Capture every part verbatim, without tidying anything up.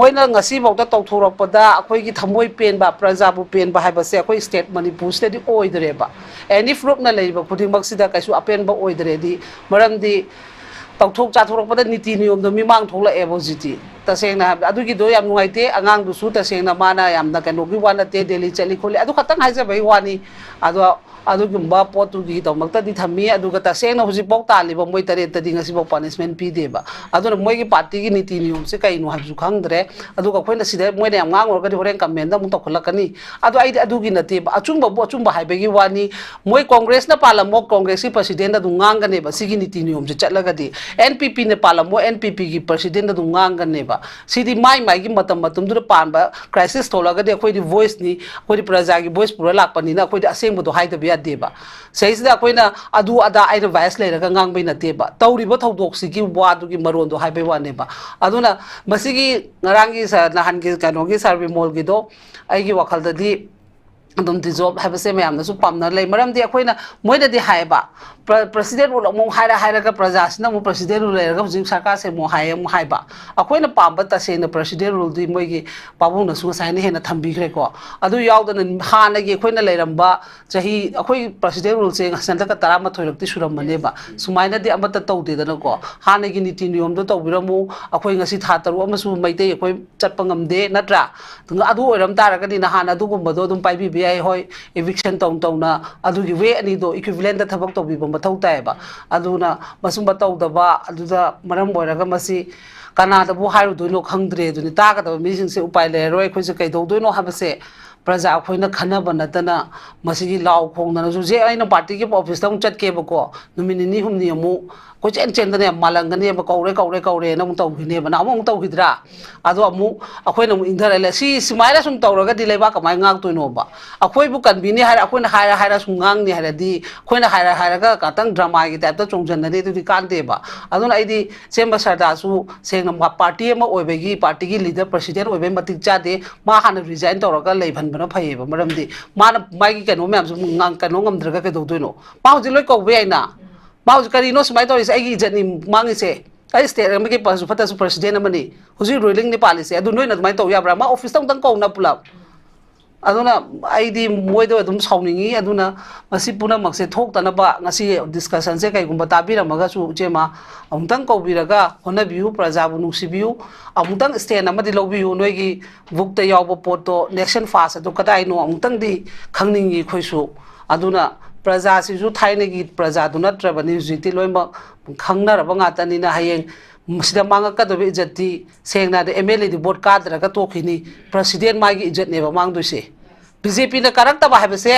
ꯃꯣꯏꯅ ꯉꯁꯤꯐꯥꯎꯗ ꯇꯧꯊꯣꯔꯛꯄꯗ ꯑꯩꯈꯣꯏꯒꯤ ꯊꯃꯣꯏ ꯄꯦꯟꯕ, ꯄ꯭ꯔꯖꯥꯕꯨ ꯄꯦꯟꯕ ꯍꯥꯏꯕꯁꯦ ꯑꯩꯈꯣꯏ state ꯃꯅꯤꯄꯨꯔꯁꯤꯗꯗꯤ ꯑꯣꯏꯗ꯭ꯔꯦꯕ꯫ Any proof ꯅ ꯂꯩꯔꯤꯕ ꯈꯨꯗꯤꯡꯃꯛꯁꯤꯗ ꯀꯩꯁꯨ ꯑꯄꯦꯟꯕ ꯑꯣꯏꯗ꯭ꯔꯦꯗꯤ, ꯃꯔꯝꯗꯤ ꯇꯧꯊꯣꯛ ꯆꯥꯊꯣꯔꯛꯄꯗ ꯅꯤꯇꯤ ꯅꯤꯌꯣꯝꯗꯣ ꯃꯤꯃꯥꯡ ꯊꯣꯛꯂꯛꯑꯦꯕ ꯍꯧꯖꯤꯛꯇꯤ꯫ ꯇꯁꯦꯡꯅ ꯍꯥꯏꯕꯗ ꯑꯗꯨꯒꯤꯗꯣ ꯌꯥꯝ ꯅꯨꯡꯉꯥꯏꯇꯦ꯫ ꯑꯉꯥꯡꯗꯨꯁꯨ ꯇꯁꯦꯡꯅ ꯃꯥꯅ ꯌꯥꯝꯅ ꯀꯩꯅꯣꯒꯤ ꯋꯥ ꯅꯠꯇꯦ, ꯗꯦꯜꯂꯤ ꯆꯠꯂꯤ ꯈꯣꯠꯂꯤ ꯑꯗꯨ ꯈꯛꯇꯪ ꯍꯥꯏꯖꯕꯒꯤ ꯋꯥꯅꯤ꯫ ꯑꯗꯣ ꯑꯗꯨꯒꯨꯝꯕ ꯄꯣꯠꯇꯨꯒꯤꯗꯃꯛꯇꯗꯤ ꯊꯝꯃꯤ꯫ ꯑꯗꯨꯒ ꯇꯁꯦꯡꯅ ꯍꯧꯖꯤꯛꯐꯥꯎ ꯇꯥꯜꯂꯤꯕ ꯃꯣꯏ ꯇꯔꯦꯠꯇꯗꯤ ꯉꯁꯤꯐꯥꯎ punishment ꯄꯤꯗꯦꯕ꯫ ꯑꯗꯨꯅ ꯃꯣꯏꯒꯤ party ꯒꯤ ꯅꯤꯇꯤ ꯅꯤꯌꯣꯝꯁꯦ ꯀꯩꯅꯣ ꯍꯥꯏꯕꯁꯨ ꯈꯪꯗ꯭ꯔꯦ꯫ ꯑꯗꯨꯒ ꯑꯩꯈꯣꯏꯅ ꯁꯤꯗ ꯃꯣꯏꯅ ꯌꯥꯝ ꯉꯥꯡꯉꯨꯔꯒꯗꯤ ꯍꯣꯔꯦꯟ comment ꯑꯃꯨꯛ ꯇꯧꯈꯠꯂꯛꯀꯅꯤ꯫ ꯑꯗꯣ ꯑꯩꯗꯤ ꯑꯗꯨꯒꯤ ꯅꯠꯇꯦꯕ, ꯑꯆꯨꯝꯕꯕꯨ ꯑꯆꯨꯝꯕ ꯍꯥꯏꯕꯒꯤ ꯋꯥꯅꯤ꯫ ꯃꯣꯏ Congress ꯅ ꯄꯥꯜꯂꯝꯃꯣ, Congress ꯀꯤ president ꯑꯗꯨꯝ ꯉꯥꯡꯒꯅꯦꯕ ꯁꯤꯒꯤ ꯅꯤꯇꯤ ꯅꯤꯌꯣꯝꯁꯦ ꯆꯠꯂꯒꯗꯤ꯫ N P P ꯅ ꯄꯥꯜꯂꯝꯃꯣ, N P P ꯒꯤ president ꯑꯗꯨꯝ ꯉꯥꯡꯒꯅꯦꯕ꯫ ꯁꯤꯗꯤ ꯃꯥꯏ ꯃꯥꯏꯒꯤ ꯃꯇꯝ ꯃꯇꯝꯗꯨꯗ ꯄꯥꯟꯕ crisis ꯊꯣꯛꯂꯛꯑꯒꯗꯤ ꯑꯩꯈꯣꯏꯗꯤ voice ꯅꯤ, ꯑꯩꯈꯣꯏꯗꯤ ꯄ꯭ꯔꯖꯥꯒꯤ voice ꯄꯨꯔ ꯂꯥꯛꯄꯅꯤꯅ ꯑꯩꯈꯣꯏꯗꯤ ꯑꯁꯦꯡꯕꯗꯣ ꯍꯥꯏꯗꯕ ꯌꯥꯗꯦꯕ꯫ ꯁꯤꯗꯩꯁꯤꯗ ꯑꯩꯈꯣꯏꯅ ꯑꯗꯨ ꯑꯗꯥ ꯑꯩꯅ bias ꯂꯩꯔꯒ ꯉꯥꯡꯕꯩ ꯅꯠꯇꯦꯕ, ꯇꯧꯔꯤꯕ ꯊꯧꯗꯣꯛꯁꯤꯒꯤ ꯋꯥꯗꯨꯒꯤ ꯃꯔꯣꯟꯗꯣ ꯍꯥꯏꯕꯩ ꯋꯥꯅꯦꯕ꯫ ꯑꯗꯨꯅ ꯃꯁꯤꯒꯤ ꯉꯔꯥꯡꯒꯤ ꯁ-, ꯅꯍꯥꯟꯒꯤ ꯀꯩꯅꯣꯒꯤ ꯁꯥꯔ ꯕꯤꯃꯣꯜꯒꯤꯗꯣ ꯑꯩꯒꯤ ꯋꯥꯈꯜꯗꯗꯤ ꯑꯗꯨꯝ dissolve ꯍꯥꯏꯕꯁꯦ ꯃꯌꯥꯝꯅꯁꯨ ꯄꯥꯝꯅ ꯂꯩ꯫ ꯃꯔꯝꯗꯤ ꯑꯩꯈꯣꯏꯅ, ꯃꯣꯏꯅꯗꯤ ꯍꯥꯏꯌꯦꯕ, "Pre-, President Rule ꯑꯃꯨꯛ ꯍꯥꯏꯔ ꯍꯥꯏꯔꯒ ꯄ꯭ꯔꯖꯥꯁꯤꯅ ꯑꯃꯨꯛ President Rule ꯂꯩꯔꯒ ꯍꯧꯖꯤꯛ ꯁꯔꯀꯥꯔ ꯁꯦꯝꯃꯣ ꯍꯥꯏꯌꯦ" ꯑꯃꯨꯛ ꯍꯥꯏꯕ꯫ ꯑꯩꯈꯣꯏꯅ ꯄꯥꯝꯕ ꯇꯁꯦꯡꯅ President Rule ꯗꯤ ꯃꯣꯏꯒꯤ ꯄꯥꯕꯨꯡꯅꯁꯨ ꯉꯁꯥꯏꯅ ꯍꯦꯟꯅ ꯊꯝꯕꯤꯈ꯭ꯔꯦꯀꯣ꯫ ꯑꯗꯨ ꯌꯥꯎꯗꯅ ꯍꯥꯟꯅꯒꯤ ꯑꯩꯈꯣꯏꯅ ꯂꯩꯔꯝꯕ ꯆꯍꯤ, ꯑꯩꯈꯣꯏ President Rule ꯁꯦ ꯍꯟꯗꯛꯀ ꯇꯔꯥꯃꯥꯊꯣꯏꯔꯛꯇꯤ ꯁꯨꯔꯝꯃꯅꯦꯕ꯫ ꯁꯨꯃꯥꯏꯅꯗꯤ ꯑꯃꯠꯇ ꯇꯧꯗꯦꯗꯅꯀꯣ꯫ ꯍꯥꯟꯅꯒꯤ ꯅꯤꯇꯤ ꯅꯤꯌꯣꯝꯗꯣ ꯇꯧꯕꯤꯔꯝꯃꯨ꯫ ꯑꯩꯈꯣꯏ ꯉꯁꯤ ꯊꯥ ꯇꯔꯨꯛ ꯑꯃꯁꯨ ꯃꯩꯇꯩ ꯑꯩꯈꯣꯏ ꯆꯠꯄ ꯉꯝꯗꯦ, ꯅꯠꯇ꯭ꯔꯥ? ꯑꯗꯨ ꯑꯣꯏꯔꯝ ꯇꯥꯔꯒꯗꯤ ꯅꯍꯥꯟ ꯑꯗꯨꯒꯨꯝꯕꯗꯣ ꯑꯗꯨꯝ ꯄꯥꯏꯕꯤꯕ ꯌꯥꯏ꯫ ꯍꯣꯏ, eviction ꯇꯧ ꯇꯧꯅ ꯑꯗꯨꯒꯤ way ꯑꯅꯤꯗꯣ equivalent ꯊꯕꯛ ꯇꯧꯕꯤꯕ ꯃꯊꯧ ꯇꯥꯏꯌꯦꯕ꯫ ꯑꯗꯨꯅ ꯃꯁꯨꯝꯕ ꯇꯧꯗꯕ ꯑꯗꯨꯗ ꯃꯔꯝ ꯑꯣꯏꯔꯒ ꯃꯁꯤ ꯀꯅꯥꯗꯕꯨ ꯍꯥꯏꯔꯨꯗꯣꯏꯅꯣ ꯈꯪꯗ꯭ꯔꯦ꯫ ꯑꯗꯨꯅꯤ ꯇꯥꯒꯗꯕ ꯃꯤꯁꯤꯡꯁꯦ ꯎꯄꯥꯏ ꯂꯩꯔꯔꯣꯏ꯫ ꯑꯩꯈꯣꯏꯁꯦ ꯀꯩꯗꯧꯗꯣꯏꯅꯣ ꯍꯥꯏꯕꯁꯦ ꯄ꯭ꯔꯖꯥ ꯑꯩꯈꯣꯏꯅ ꯈꯟꯅꯕ ꯅꯠꯇꯅ ꯃꯁꯤꯒꯤ ꯂꯥꯎ ꯈꯣꯡꯗꯅꯁꯨ, ꯍꯧꯖꯤꯛ ꯑꯩꯅ party ꯒꯤ office ꯇ ꯑꯃꯨꯛ ꯆꯠꯀꯦꯕꯀꯣ, ꯅꯨꯃꯤꯠ ꯅꯤꯅꯤ ꯍꯨꯝꯅꯤ ꯑꯃꯨꯛ ꯀꯣꯏꯆꯦꯟ ꯆꯦꯟꯗꯅ ꯌꯥꯝ ꯃꯥꯜꯂꯝꯒꯅꯦꯕ, "ꯀꯧꯔꯦ, ꯀꯧꯔꯦ, ꯀꯧꯔꯦꯅ" ꯑꯃꯨꯛ ꯇꯧꯈꯤꯅꯦꯕ꯫ ꯅꯍꯥꯟꯃꯨꯛ ꯑꯃꯨꯛ ꯇꯧꯈꯤꯗ꯭ꯔꯥ? ꯑꯗꯣ ꯑꯃꯨꯛ ꯑꯩꯈꯣꯏꯅ ꯑꯃꯨꯛ ꯏꯪꯊꯔ ꯂꯩ꯫ ꯁꯤ ꯁꯨꯃꯥꯏꯅ ꯁꯨꯝ ꯇꯧꯔꯒꯗꯤ ꯂꯩꯕꯥꯛ ꯀꯃꯥꯏꯅ ꯉꯥꯛꯇꯣꯏꯅꯣꯕ? ꯑꯩꯈꯣꯏꯕꯨ ꯀꯟꯕꯤꯅꯤ ꯍꯥꯏꯔ, ꯑꯩꯈꯣꯏꯅ ꯍꯥꯏꯔ ꯍꯥꯏꯔ ꯁꯨꯝ ꯉꯥꯡꯅꯤ ꯍꯥꯏꯔꯗꯤ, ꯑꯩꯈꯣꯏꯅ ꯍꯥꯏꯔ ꯍꯥꯏꯔꯒ ꯉꯥꯛꯇꯪ drama ꯒꯤ type ꯇ ꯆꯣꯡꯁꯤꯟꯅꯅꯤ, ꯑꯗꯨꯗꯤ ꯀꯥꯟꯗꯦꯕ꯫ ꯑꯗꯨꯅ ꯑꯩꯗꯤ ꯁꯦꯝꯕ ꯁꯔꯗꯥꯁꯨ ꯁꯦꯡꯅ ꯃꯥ-, party ꯑꯃ ꯑꯣꯏꯕꯒꯤ, party ꯒꯤ leader, president ꯑꯣꯏꯕꯒꯤ ꯃꯇꯤꯛ ꯆꯥꯗꯦ꯫ ꯃꯥ ꯍꯥꯟꯅ resign ꯇꯧꯔꯒ ꯂꯩꯍꯟꯕꯅ ꯐꯩꯌꯦꯕ꯫ ꯃꯔꯝꯗꯤ ꯃꯥꯅ ꯃꯥꯒꯤ ꯀꯩꯅꯣ ꯃꯌꯥꯝꯁꯨ ꯉꯥꯡ-, ꯀꯩꯅꯣ ꯉꯝꯗ꯭ꯔꯒ ꯀꯩꯗꯧꯗꯣꯏꯅꯣ? ꯃꯥ ꯍꯧꯖꯤꯛ ꯂꯣꯏ ꯀꯧꯕ ꯌꯥꯏꯅ꯫ ꯃꯥ ꯍꯧꯖꯤꯛ ꯀꯔꯤꯅꯣ ꯁꯨꯃꯥꯏꯅ ꯇꯧꯔꯤꯁꯦ? "ꯑꯩꯒꯤ ꯏꯖꯠꯅꯤ ꯃꯥꯡꯉꯤꯁꯦ, ꯑꯩ ꯁ꯭ꯇꯦꯠ ꯑꯃꯒꯤ ꯐꯁꯨ ꯐꯠꯇꯁꯨ ꯄ꯭ꯔꯁꯤꯗꯦꯟ ꯑꯃꯅꯤ, ꯍꯧꯖꯤꯛ ꯔꯨꯂꯤꯡꯅꯤ ꯄꯥꯜꯂꯤꯁꯦ, ꯑꯗꯨ ꯅꯣꯏꯅ ꯑꯗꯨꯃꯥꯏꯅ ꯇꯧ ꯌꯥꯕ꯭ꯔꯥ? ꯃꯥ ꯑꯣꯐꯤꯁꯇ ꯑꯃꯨꯛꯇꯪ ꯀꯧꯅ ꯄꯨꯂꯞ꯫ ꯑꯗꯨꯅ ꯑꯩꯗꯤ ꯃꯣꯏꯗ ꯑꯗꯨꯝ ꯁꯥꯎꯅꯤꯡꯉꯤ꯫ ꯑꯗꯨꯅ ꯃꯁꯤ ꯄꯨꯝꯅꯃꯛꯁꯦ ꯊꯣꯛꯇꯅꯕ ꯉꯁꯤ ꯗꯤꯁꯀꯁꯟꯁꯦ ꯀꯩꯒꯨꯝꯕ ꯇꯥꯕꯤꯔꯝꯃꯒꯁꯨ, ꯏꯆꯦꯃ, ꯑꯃꯨꯛꯇꯪ ꯀꯧꯕꯤꯔꯒ ꯍꯣꯠꯅꯕꯤꯌꯨ, ꯄ꯭ꯔꯖꯥꯕꯨ ꯅꯨꯡꯁꯤꯕꯤꯌꯨ꯫ ꯑꯃꯨꯛꯇꯪ ꯁ꯭ꯇꯦꯟ ꯑꯃꯗꯤ ꯂꯧꯕꯤꯌꯨ, ꯅꯣꯏꯒꯤ ꯕꯨꯛꯇ ꯌꯥꯎꯕ ꯄꯣꯠꯇꯣ, ꯅꯦꯛꯁꯟ ꯐꯥꯁ ꯑꯗꯨ ꯀꯗꯥꯏꯅꯣ ꯑꯃꯨꯛꯇꯪꯗꯤ ꯈꯪꯅꯤꯡꯉꯤ ꯑꯩꯈꯣꯏꯁꯨ꯫ ꯑꯗꯨꯅ ꯄ꯭ꯔꯖꯥꯁꯤꯁꯨ ꯊꯥꯏꯅꯒꯤ ꯄ꯭ꯔꯖꯥꯗꯨ ꯅꯠꯇ꯭ꯔꯕꯅꯤ, ꯍꯧꯖꯤꯛꯇꯤ ꯂꯣꯏꯅꯃꯛ ꯈꯪꯅꯔꯕ ꯉꯥꯛꯇꯅꯤꯅ ꯍꯌꯦꯡ ꯃꯁꯤꯗ ꯃꯥꯡꯉꯛꯀꯗꯕ ꯏꯖꯠꯇꯤ, ꯁꯦꯡꯅ ꯍꯥꯏꯔꯗꯤ, ꯑꯦꯝ ꯑꯦꯜ ꯑꯦꯗꯤ ꯚꯣꯠ ꯀꯥꯗ꯭ꯔꯒ ꯇꯣꯛꯈꯤꯅꯤ, ꯄ꯭ꯔꯁꯤꯗꯦꯟ ꯃꯥꯒꯤ ꯏꯖꯠꯅꯦꯕ ꯃꯥꯡꯗꯣꯏꯁꯦ꯫ ꯕꯤ ꯖꯦ ꯄꯤꯅ ꯀꯥꯔꯛꯇꯕ ꯍꯥꯏꯕꯁꯦ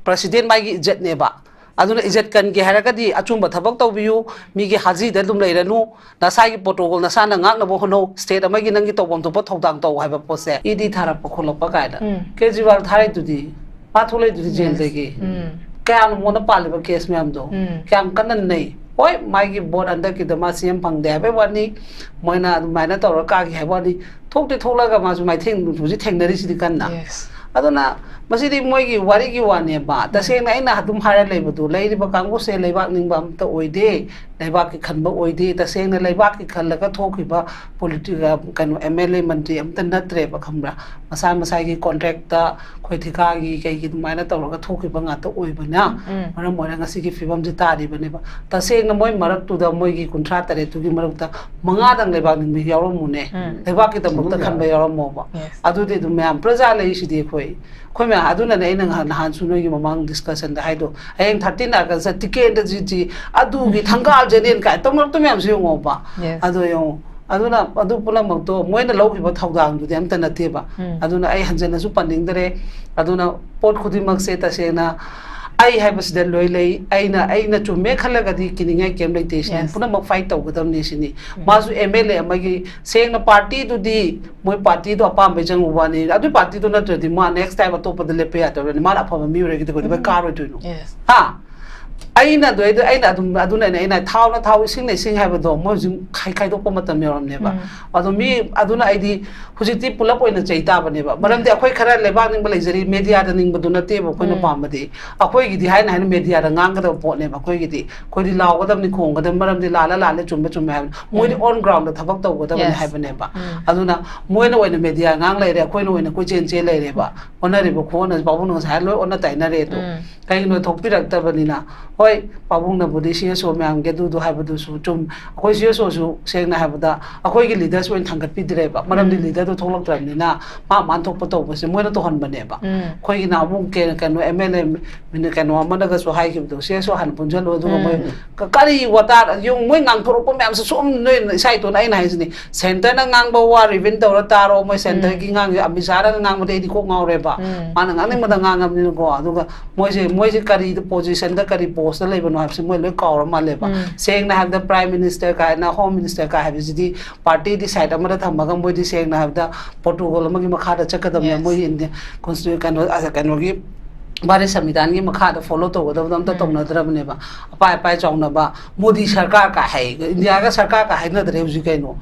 ꯄ꯭ꯔꯁꯤꯗꯦꯟ ꯃꯥꯒꯤ ꯏꯖꯠꯅꯦꯕ꯫ ꯑꯗꯨꯅ ꯏꯖꯠ ꯀꯟꯒꯦ ꯍꯥꯏꯔꯒꯗꯤ ꯑꯆꯨꯝꯕ ꯊꯕꯛ ꯇꯧꯕꯤꯌꯨ, ꯃꯤꯒꯤ ꯍꯥꯖꯤꯗ ꯑꯗꯨꯝ ꯂꯩꯔꯅꯨ, ꯅꯁꯥꯒꯤ ꯄ꯭ꯔꯣꯇꯣꯀꯣꯜ ꯅꯁꯥꯅ ꯉꯥꯛꯅꯕ ꯍꯣꯠꯅꯧ, ꯁ꯭ꯇꯦꯠ ꯑꯃꯒꯤ ꯅꯪꯒꯤ ꯇꯧꯐꯝ ꯊꯣꯛꯄ ꯊꯧꯗꯥꯡ ꯇꯧ ꯍꯥꯏꯕ ꯄꯣꯠꯁꯦ꯫ ꯏꯗꯤ ꯊꯥꯔꯛꯄ ꯈꯣꯠꯂꯛꯄ ꯀꯥꯏꯅ꯫ ꯎꯝ꯫ ꯀꯦꯖ꯭ꯔꯤꯋꯥꯜ ꯊꯥꯔꯛꯏꯗꯨꯗꯤ, ꯃꯥ ꯊꯣꯛꯂꯛꯏꯗꯨꯗꯤ Yes. ꯖꯦꯜꯗꯒꯤ꯫ ꯎꯝ꯫ ꯀꯌꯥꯝ ꯃꯉꯣꯟꯗ ꯄꯥꯜꯂꯤꯕ ꯀꯦꯁ ꯃꯌꯥꯝꯗꯣ? ꯎꯝ꯫ ꯀꯌꯥꯝ ꯀꯟꯅ ꯅꯩ? ꯍꯣꯏ, ꯃꯥꯒꯤ ꯚꯣꯠ ꯍꯟꯗꯛꯀꯤꯗ ꯃꯥ ꯁꯤ ꯑꯦꯝ ꯐꯪꯗꯦ ꯍꯥꯏꯕꯩ ꯋꯥꯅꯤ, ꯃꯣꯏꯅ ꯑꯗꯨꯃꯥꯏꯅ ꯇꯧꯔ ꯀꯥꯈꯤ ꯍꯥꯏꯕ ꯋꯥꯅꯤ꯫ ꯊꯣꯛꯇꯤ ꯊꯣꯛꯂꯒ ꯃꯥꯁꯨ ꯃꯥꯏꯊꯦꯡ ꯍꯧꯖꯤꯛ ꯊꯦꯡꯅꯔꯤꯁꯤꯗꯤ ꯀꯟꯅ꯫ Yes. ꯑꯗꯨꯅ ꯃꯁꯤꯗꯤ ꯃꯣꯏꯒꯤ ꯋꯥꯔꯤꯒꯤ ꯋꯥꯅꯦꯕ꯫ ꯎꯝ꯫ ꯇꯁꯦꯡꯅ ꯑꯩꯅ ꯑꯗꯨꯝ ꯍꯥꯏꯔ ꯂꯩꯕꯗꯣ, ꯂꯩꯔꯤꯕ ꯀꯥꯡꯕꯨꯁꯦ ꯂꯩꯕꯥꯛ ꯅꯤꯡꯕ ꯑꯝꯇ ꯑꯣꯏꯗꯦ, ꯂꯩꯕꯥꯛꯀꯤ ꯈꯟꯕ ꯑꯣꯏꯗꯦ꯫ ꯇꯁꯦꯡꯅ ꯂꯩꯕꯥꯛꯀꯤ ꯈꯜꯂꯒ ꯊꯣꯛꯈꯤꯕ ꯄꯣꯂꯤꯇꯤ-, ꯀꯩꯅꯣ, ꯑꯦꯝ ꯑꯦꯜ ꯑꯦ, ꯃꯟꯇ꯭ꯔꯤ ꯑꯝꯇ ꯅꯠꯇ꯭ꯔꯦꯕ, ꯈꯪꯕ꯭ꯔꯥ? ꯃꯁꯥ ꯃꯁꯥꯒꯤ ꯀꯣꯟꯇ꯭ꯔꯦꯛꯇ ꯑꯩꯈꯣꯏ ꯊꯤꯀꯥꯒꯤ ꯀꯩꯒꯤ ꯑꯗꯨꯃꯥꯏꯅ ꯇꯧꯔꯒ ꯊꯣꯛꯈꯤꯕ ꯉꯥꯛꯇ ꯑꯣꯏꯕꯅ ꯎꯝ꯫ ꯃꯔꯝ ꯑꯣꯏꯔꯒ ꯉꯁꯤꯒꯤ ꯐꯤꯕꯝꯁꯤ ꯇꯥꯔꯤꯕꯅꯦꯕ꯫ ꯇꯁꯦꯡꯅ ꯃꯣꯏ ꯃꯔꯛꯇꯨꯗ, ꯃꯣꯏꯒꯤ ꯀꯨꯟꯊ꯭ꯔꯥ ꯇꯔꯦꯠꯇꯨꯒꯤ ꯃꯔꯛꯇ ꯃꯉꯥꯗꯪ ꯂꯩꯕꯥꯛ ꯅꯤꯡꯕ ꯌꯥꯎꯔꯝꯃꯨꯅꯦ꯫ ꯎꯝ꯫ ꯂꯩꯕꯥꯛꯀꯤꯗꯃꯛꯇ ꯎꯝ꯫ ꯈꯟꯕ ꯌꯥꯎꯔꯝꯃꯣꯕ꯫ Yes. ꯑꯗꯨꯗꯤ ꯑꯗꯨꯝ ꯃꯌꯥꯝ ꯄ꯭ꯔꯖꯥ ꯂꯩꯔꯤꯁꯤꯗꯤ ꯑꯩꯈꯣꯏ꯫ ꯑꯩꯈꯣꯏ ꯃꯌꯥꯝ, ꯑꯗꯨꯅꯅꯦ ꯑꯩꯅ ꯉꯍꯥꯟ, ꯅꯍꯥꯟꯁꯨ ꯅꯣꯏꯒꯤ ꯃꯃꯥꯡ ꯗꯤꯁꯀꯁꯟꯗ ꯍꯥꯏꯗꯣ, ꯍꯌꯦꯡ ꯊꯥꯔꯇꯤꯟ ꯑꯥꯒꯁꯇ ꯇꯤꯀꯦꯟꯗ꯭ꯔꯖꯤꯠꯖꯤ ꯑꯗꯨꯒꯤ ꯊꯪꯒꯥꯜ ꯖꯦꯅꯦꯟ ꯀꯥꯏ ꯇꯧꯅꯔꯛꯇ ꯃꯌꯥꯝꯁꯨ ꯌꯦꯡꯉꯣꯕ꯫ Yes. ꯑꯗꯣ ꯌꯦꯡꯉꯣ, ꯑꯗꯨꯅ ꯑꯗꯨ ꯄꯨꯝꯅꯃꯛꯇꯣ ꯃꯣꯏꯅ ꯂꯧꯈꯤꯕ ꯊꯧꯗꯥꯡꯗꯨꯗꯤ ꯑꯝꯇ ꯅꯠꯇꯦꯕ꯫ ꯎꯝ꯫ ꯑꯗꯨꯅ ꯑꯩ ꯍꯟꯖꯟꯅꯁꯨ ꯄꯟꯅꯤꯡꯗꯔꯦ꯫ ꯑꯗꯨꯅ ꯄꯣꯠ ꯈꯨꯗꯤꯡꯃꯛꯁꯦ ꯇꯁꯦꯡꯅ ꯑꯩ ꯍꯥꯏꯕꯁꯤꯗ ꯂꯣꯏ ꯂꯩ꯫ ꯑꯩꯅ, ꯑꯩꯅ ꯆꯨꯝꯃꯦ ꯈꯜꯂꯒꯗꯤ ꯀꯤꯅꯤꯡꯉꯥꯏ ꯀꯩꯝ ꯂꯩꯇꯦ ꯁꯤꯅꯤ꯫ Yes. ꯄꯨꯝꯅꯃꯛ ꯐꯥꯏꯠ ꯇꯧꯒꯗꯕꯅꯤ ꯁꯤꯅꯤ꯫ ꯎꯝ꯫ ꯃꯥꯁꯨ ꯑꯦꯝ ꯑꯦꯜ ꯑꯦ ꯑꯃꯒꯤ ꯁꯦꯡꯅ ꯄꯥꯔꯇꯤꯗꯨꯗꯤ ꯃꯣꯏ ꯄꯥꯔꯇꯤꯗꯣ ꯑꯄꯥꯝꯕꯩ ꯆꯪꯉꯨꯕ ꯋꯥꯅꯤ꯫ ꯑꯗꯨꯏ ꯄꯥꯔꯇꯤꯗꯣ ꯅꯠꯇ꯭ꯔꯗꯤ ꯃꯥ next time ꯑꯇꯣꯞꯄꯗ ꯂꯦꯞꯄ ꯌꯥꯗꯕꯅꯤ꯫ ꯃꯥꯅ ꯑꯐꯕ ꯃꯤ ꯑꯣꯏꯔꯒꯗꯤ ꯀꯩꯗꯧꯕꯩ ꯎꯝ꯫ ꯀꯥꯔꯣꯏꯗꯣꯏꯅꯣ? Yes. ꯍꯥ? ꯑꯩꯅ ꯑꯗꯨ ꯑꯩꯗ ꯑꯩꯅ ꯑꯗꯨꯝ ꯑꯗꯨꯅꯅꯦ ꯑꯩꯅ ꯊꯥꯎꯅ ꯊꯥꯎ, ꯏꯁꯤꯡꯅ ꯏꯁꯤꯡ ꯍꯥꯏꯕꯗꯣ ꯃꯣꯏ ꯍꯧꯖꯤꯛ ꯈꯥꯏ ꯈꯥꯏꯗꯣꯛꯄ ꯃꯇꯝ ꯌꯧꯔꯝꯅꯦꯕ꯫ ꯑꯗꯣ ꯃꯤ ꯑꯗꯨꯅ ꯑꯩꯗꯤ ꯍꯧꯖꯤꯛꯇꯤ ꯄꯨꯂꯞ ꯑꯣꯏꯅ ꯆꯩ ꯇꯥꯕꯅꯦꯕ꯫ ꯃꯔꯝꯗꯤ ꯑꯩꯈꯣꯏ ꯈꯔ ꯂꯩꯕꯥꯛ ꯅꯤꯡꯕ ꯂꯩꯖꯔꯤ, ꯃꯦꯗꯤꯌꯥꯗ ꯅꯤꯡꯕꯗꯨ ꯅꯠꯇꯦꯕ ꯑꯩꯈꯣꯏꯅ ꯄꯥꯝꯕꯗꯤ꯫ ꯑꯩꯈꯣꯏꯒꯤꯗꯤ ꯍꯥꯏꯅ ꯍꯥꯏꯅ ꯃꯦꯗꯤꯌꯥꯗ ꯉꯥꯡꯒꯗꯕ ꯄꯣꯠꯅꯦꯕ꯫ ꯑꯩꯈꯣꯏꯒꯤꯗꯤ ꯑꯩꯈꯣꯏꯗꯤ ꯂꯥꯎꯒꯗꯕꯅꯤ, ꯈꯣꯡꯒꯗꯕꯅꯤ, ꯃꯔꯝꯗꯤ ꯂꯥꯜꯂ ꯂꯥꯜꯂꯦ, ꯆꯨꯝꯕ ꯆꯨꯝꯃꯦ ꯍꯥꯏꯕꯅꯤ꯫ ꯃꯣꯏꯗꯤ on ground ꯗ ꯊꯕꯛ ꯇꯧꯒꯗꯕꯅꯤ ꯍꯥꯏꯕꯅꯦꯕ꯫ ꯑꯗꯨꯅ ꯃꯣꯏꯅ ꯑꯣꯏꯅ ꯃꯦꯗꯤꯌꯥ ꯉꯥꯡ ꯂꯩꯔꯦ, ꯑꯩꯈꯣꯏꯅ ꯑꯣꯏꯅ ꯀꯣꯏꯆꯦꯟ ꯆꯦꯟ ꯂꯩꯔꯦꯕ꯫ ꯑꯣꯟꯅꯔꯤꯕ ꯈꯨꯑꯣꯟꯅꯁꯦ ꯄꯥꯕꯨꯡꯅ ꯉꯁꯥꯏ ꯂꯣꯏ ꯑꯣꯟꯅ ꯇꯩꯅꯔꯦ ꯑꯗꯣ꯫ ꯀꯩꯒꯤꯅꯣ ꯊꯣꯛꯄꯤꯔꯛꯇꯕꯅꯤꯅ? ꯍꯣꯏ, ꯄꯥꯕꯨꯡꯅꯕꯨꯗꯤ ꯁꯤ ꯑꯦꯁ ꯑꯣ ꯃꯌꯥꯝꯒꯤ ꯑꯗꯨꯗꯣ ꯍꯥꯏꯕꯗꯨꯁꯨ ꯆꯨꯝ꯫ ꯑꯩꯈꯣꯏ ꯁꯤ ꯑꯦꯁ ꯑꯣꯁꯨ ꯁꯦꯡꯅ ꯍꯥꯏꯕꯗ ꯑꯩꯈꯣꯏꯒꯤ ꯂꯤꯗꯔꯁ ꯑꯣꯏꯅ ꯊꯥꯡꯒꯠꯄꯤꯗ꯭ꯔꯦꯕ꯫ ꯃꯔꯝꯗꯤ ꯂꯤꯗꯔꯗꯣ ꯊꯣꯛꯂꯛꯇ꯭ꯔꯕꯅꯤꯅ ꯃꯥ ꯃꯥꯅ ꯊꯣꯛꯄ ꯇꯧꯕꯁꯦ ꯃꯣꯏꯅ ꯇꯧꯍꯟꯕꯅꯦꯕ꯫ ꯑꯩꯈꯣꯏꯒꯤꯅ ꯑꯃꯨꯛ ꯀꯩ-, ꯀꯩꯅꯣ ꯑꯦꯝ ꯑꯦꯜ ꯑꯦ ꯀꯩꯅꯣ ꯑꯃꯅꯒꯁꯨ ꯍꯥꯏꯈꯤꯕꯗꯣ, ꯁꯤ ꯑꯦꯁ ꯑꯣ ꯍꯥꯟꯅ ꯄꯨꯟꯁꯤꯜꯂꯨ, ꯑꯗꯨꯒ ꯃꯣꯏ ꯀ-, ꯀꯔꯤ ꯋꯥꯇꯥ ꯌꯦꯡꯉꯨ, ꯃꯣꯏ ꯉꯥꯡꯊꯣꯔꯛꯄ ꯃꯌꯥꯝꯁꯦ ꯁꯨꯝ ꯅꯣꯏ ꯏꯁꯥ ꯏꯇꯣꯟ ꯑꯩꯅ ꯍꯥꯏꯁꯤꯅꯤ, ꯁꯦꯟꯇꯔꯅ ꯉꯥꯡꯕ ꯋꯥ ꯔꯤꯚꯤꯟ ꯇꯧꯔ ꯇꯥꯔꯣ, ꯃꯣꯏ ꯁꯦꯟꯇꯔꯒꯤ ꯉꯥꯡꯉꯤ ꯑꯃꯤꯠ ꯁꯥꯍꯅ ꯉꯥꯡꯕꯗꯤ ꯑꯩꯗꯤ ꯀꯣꯛ ꯉꯥꯎꯔꯦꯕ꯫ ꯃꯥꯅ ꯉꯥꯡꯅꯤꯡꯕꯗ ꯉꯥꯡꯉꯕꯅꯤꯅꯀꯣ꯫ ꯑꯗꯨꯒ ꯃꯣꯏꯁꯦ, ꯃꯣꯏꯁꯦ ꯀꯔꯤ ꯄꯣꯖꯤꯁꯟꯗ, ꯀꯔꯤ ꯄꯣꯁꯇ ꯂꯩꯕꯅꯣ ꯍꯥꯏꯕꯁꯤ ꯃꯣꯏ ꯂꯣꯏ ꯀꯥꯎꯔ ꯃꯥꯜꯂꯦꯕ꯫ ꯁꯦꯡꯅ ꯍꯥꯏꯕꯗ ꯄ꯭ꯔꯥꯏꯝ ꯃꯤꯅꯤꯁꯇꯔ ꯀꯥꯏꯅ, ꯍꯣꯝ ꯃꯤꯅꯤꯁꯇꯔ ꯀꯥꯏ ꯍꯥꯏꯕꯁꯤꯗꯤ ꯄꯥꯔꯇꯤꯗꯤ ꯁꯥꯏꯠ ꯑꯃꯗ ꯊꯝꯃꯒ ꯃꯣꯏꯗꯤ ꯁꯦꯡꯅ ꯍꯥꯏꯕꯗ ꯄ꯭ꯔꯣꯇꯣꯀꯣꯜ ꯑꯃꯒꯤ ꯃꯈꯥꯗ ꯆꯠꯀꯗꯕꯅꯦ꯫ ꯃꯣꯏ ꯏꯟꯗꯤꯌꯥ ꯀꯣꯟꯁꯇꯤꯇ꯭ꯌꯨ-, ꯀꯩꯅꯣ, ꯑ, ꯀꯩꯅꯣꯒꯤ ꯚꯥꯔꯠ ꯁꯪꯕꯤꯙꯥꯟꯒꯤ ꯃꯈꯥꯗ ꯐꯣꯂꯣ ꯇꯧꯒꯗꯕꯗꯣ ꯑꯝꯇ ꯇꯧꯅꯗ꯭ꯔꯕꯅꯦꯕ꯫ ꯑꯄꯥꯏ ꯑꯄꯥꯏ ꯆꯥꯎꯅꯕ ꯃꯣꯗꯤ ꯁꯔꯀꯥꯔ ꯀꯥꯏ ꯍꯥꯏ, ꯏꯟꯗꯤꯌꯥꯒ ꯁꯔꯀꯥꯔ ꯀꯥꯏ ꯍꯥꯏꯅꯗ꯭ꯔꯦ ꯍꯧꯖꯤꯛ ꯀꯩꯅꯣ꯫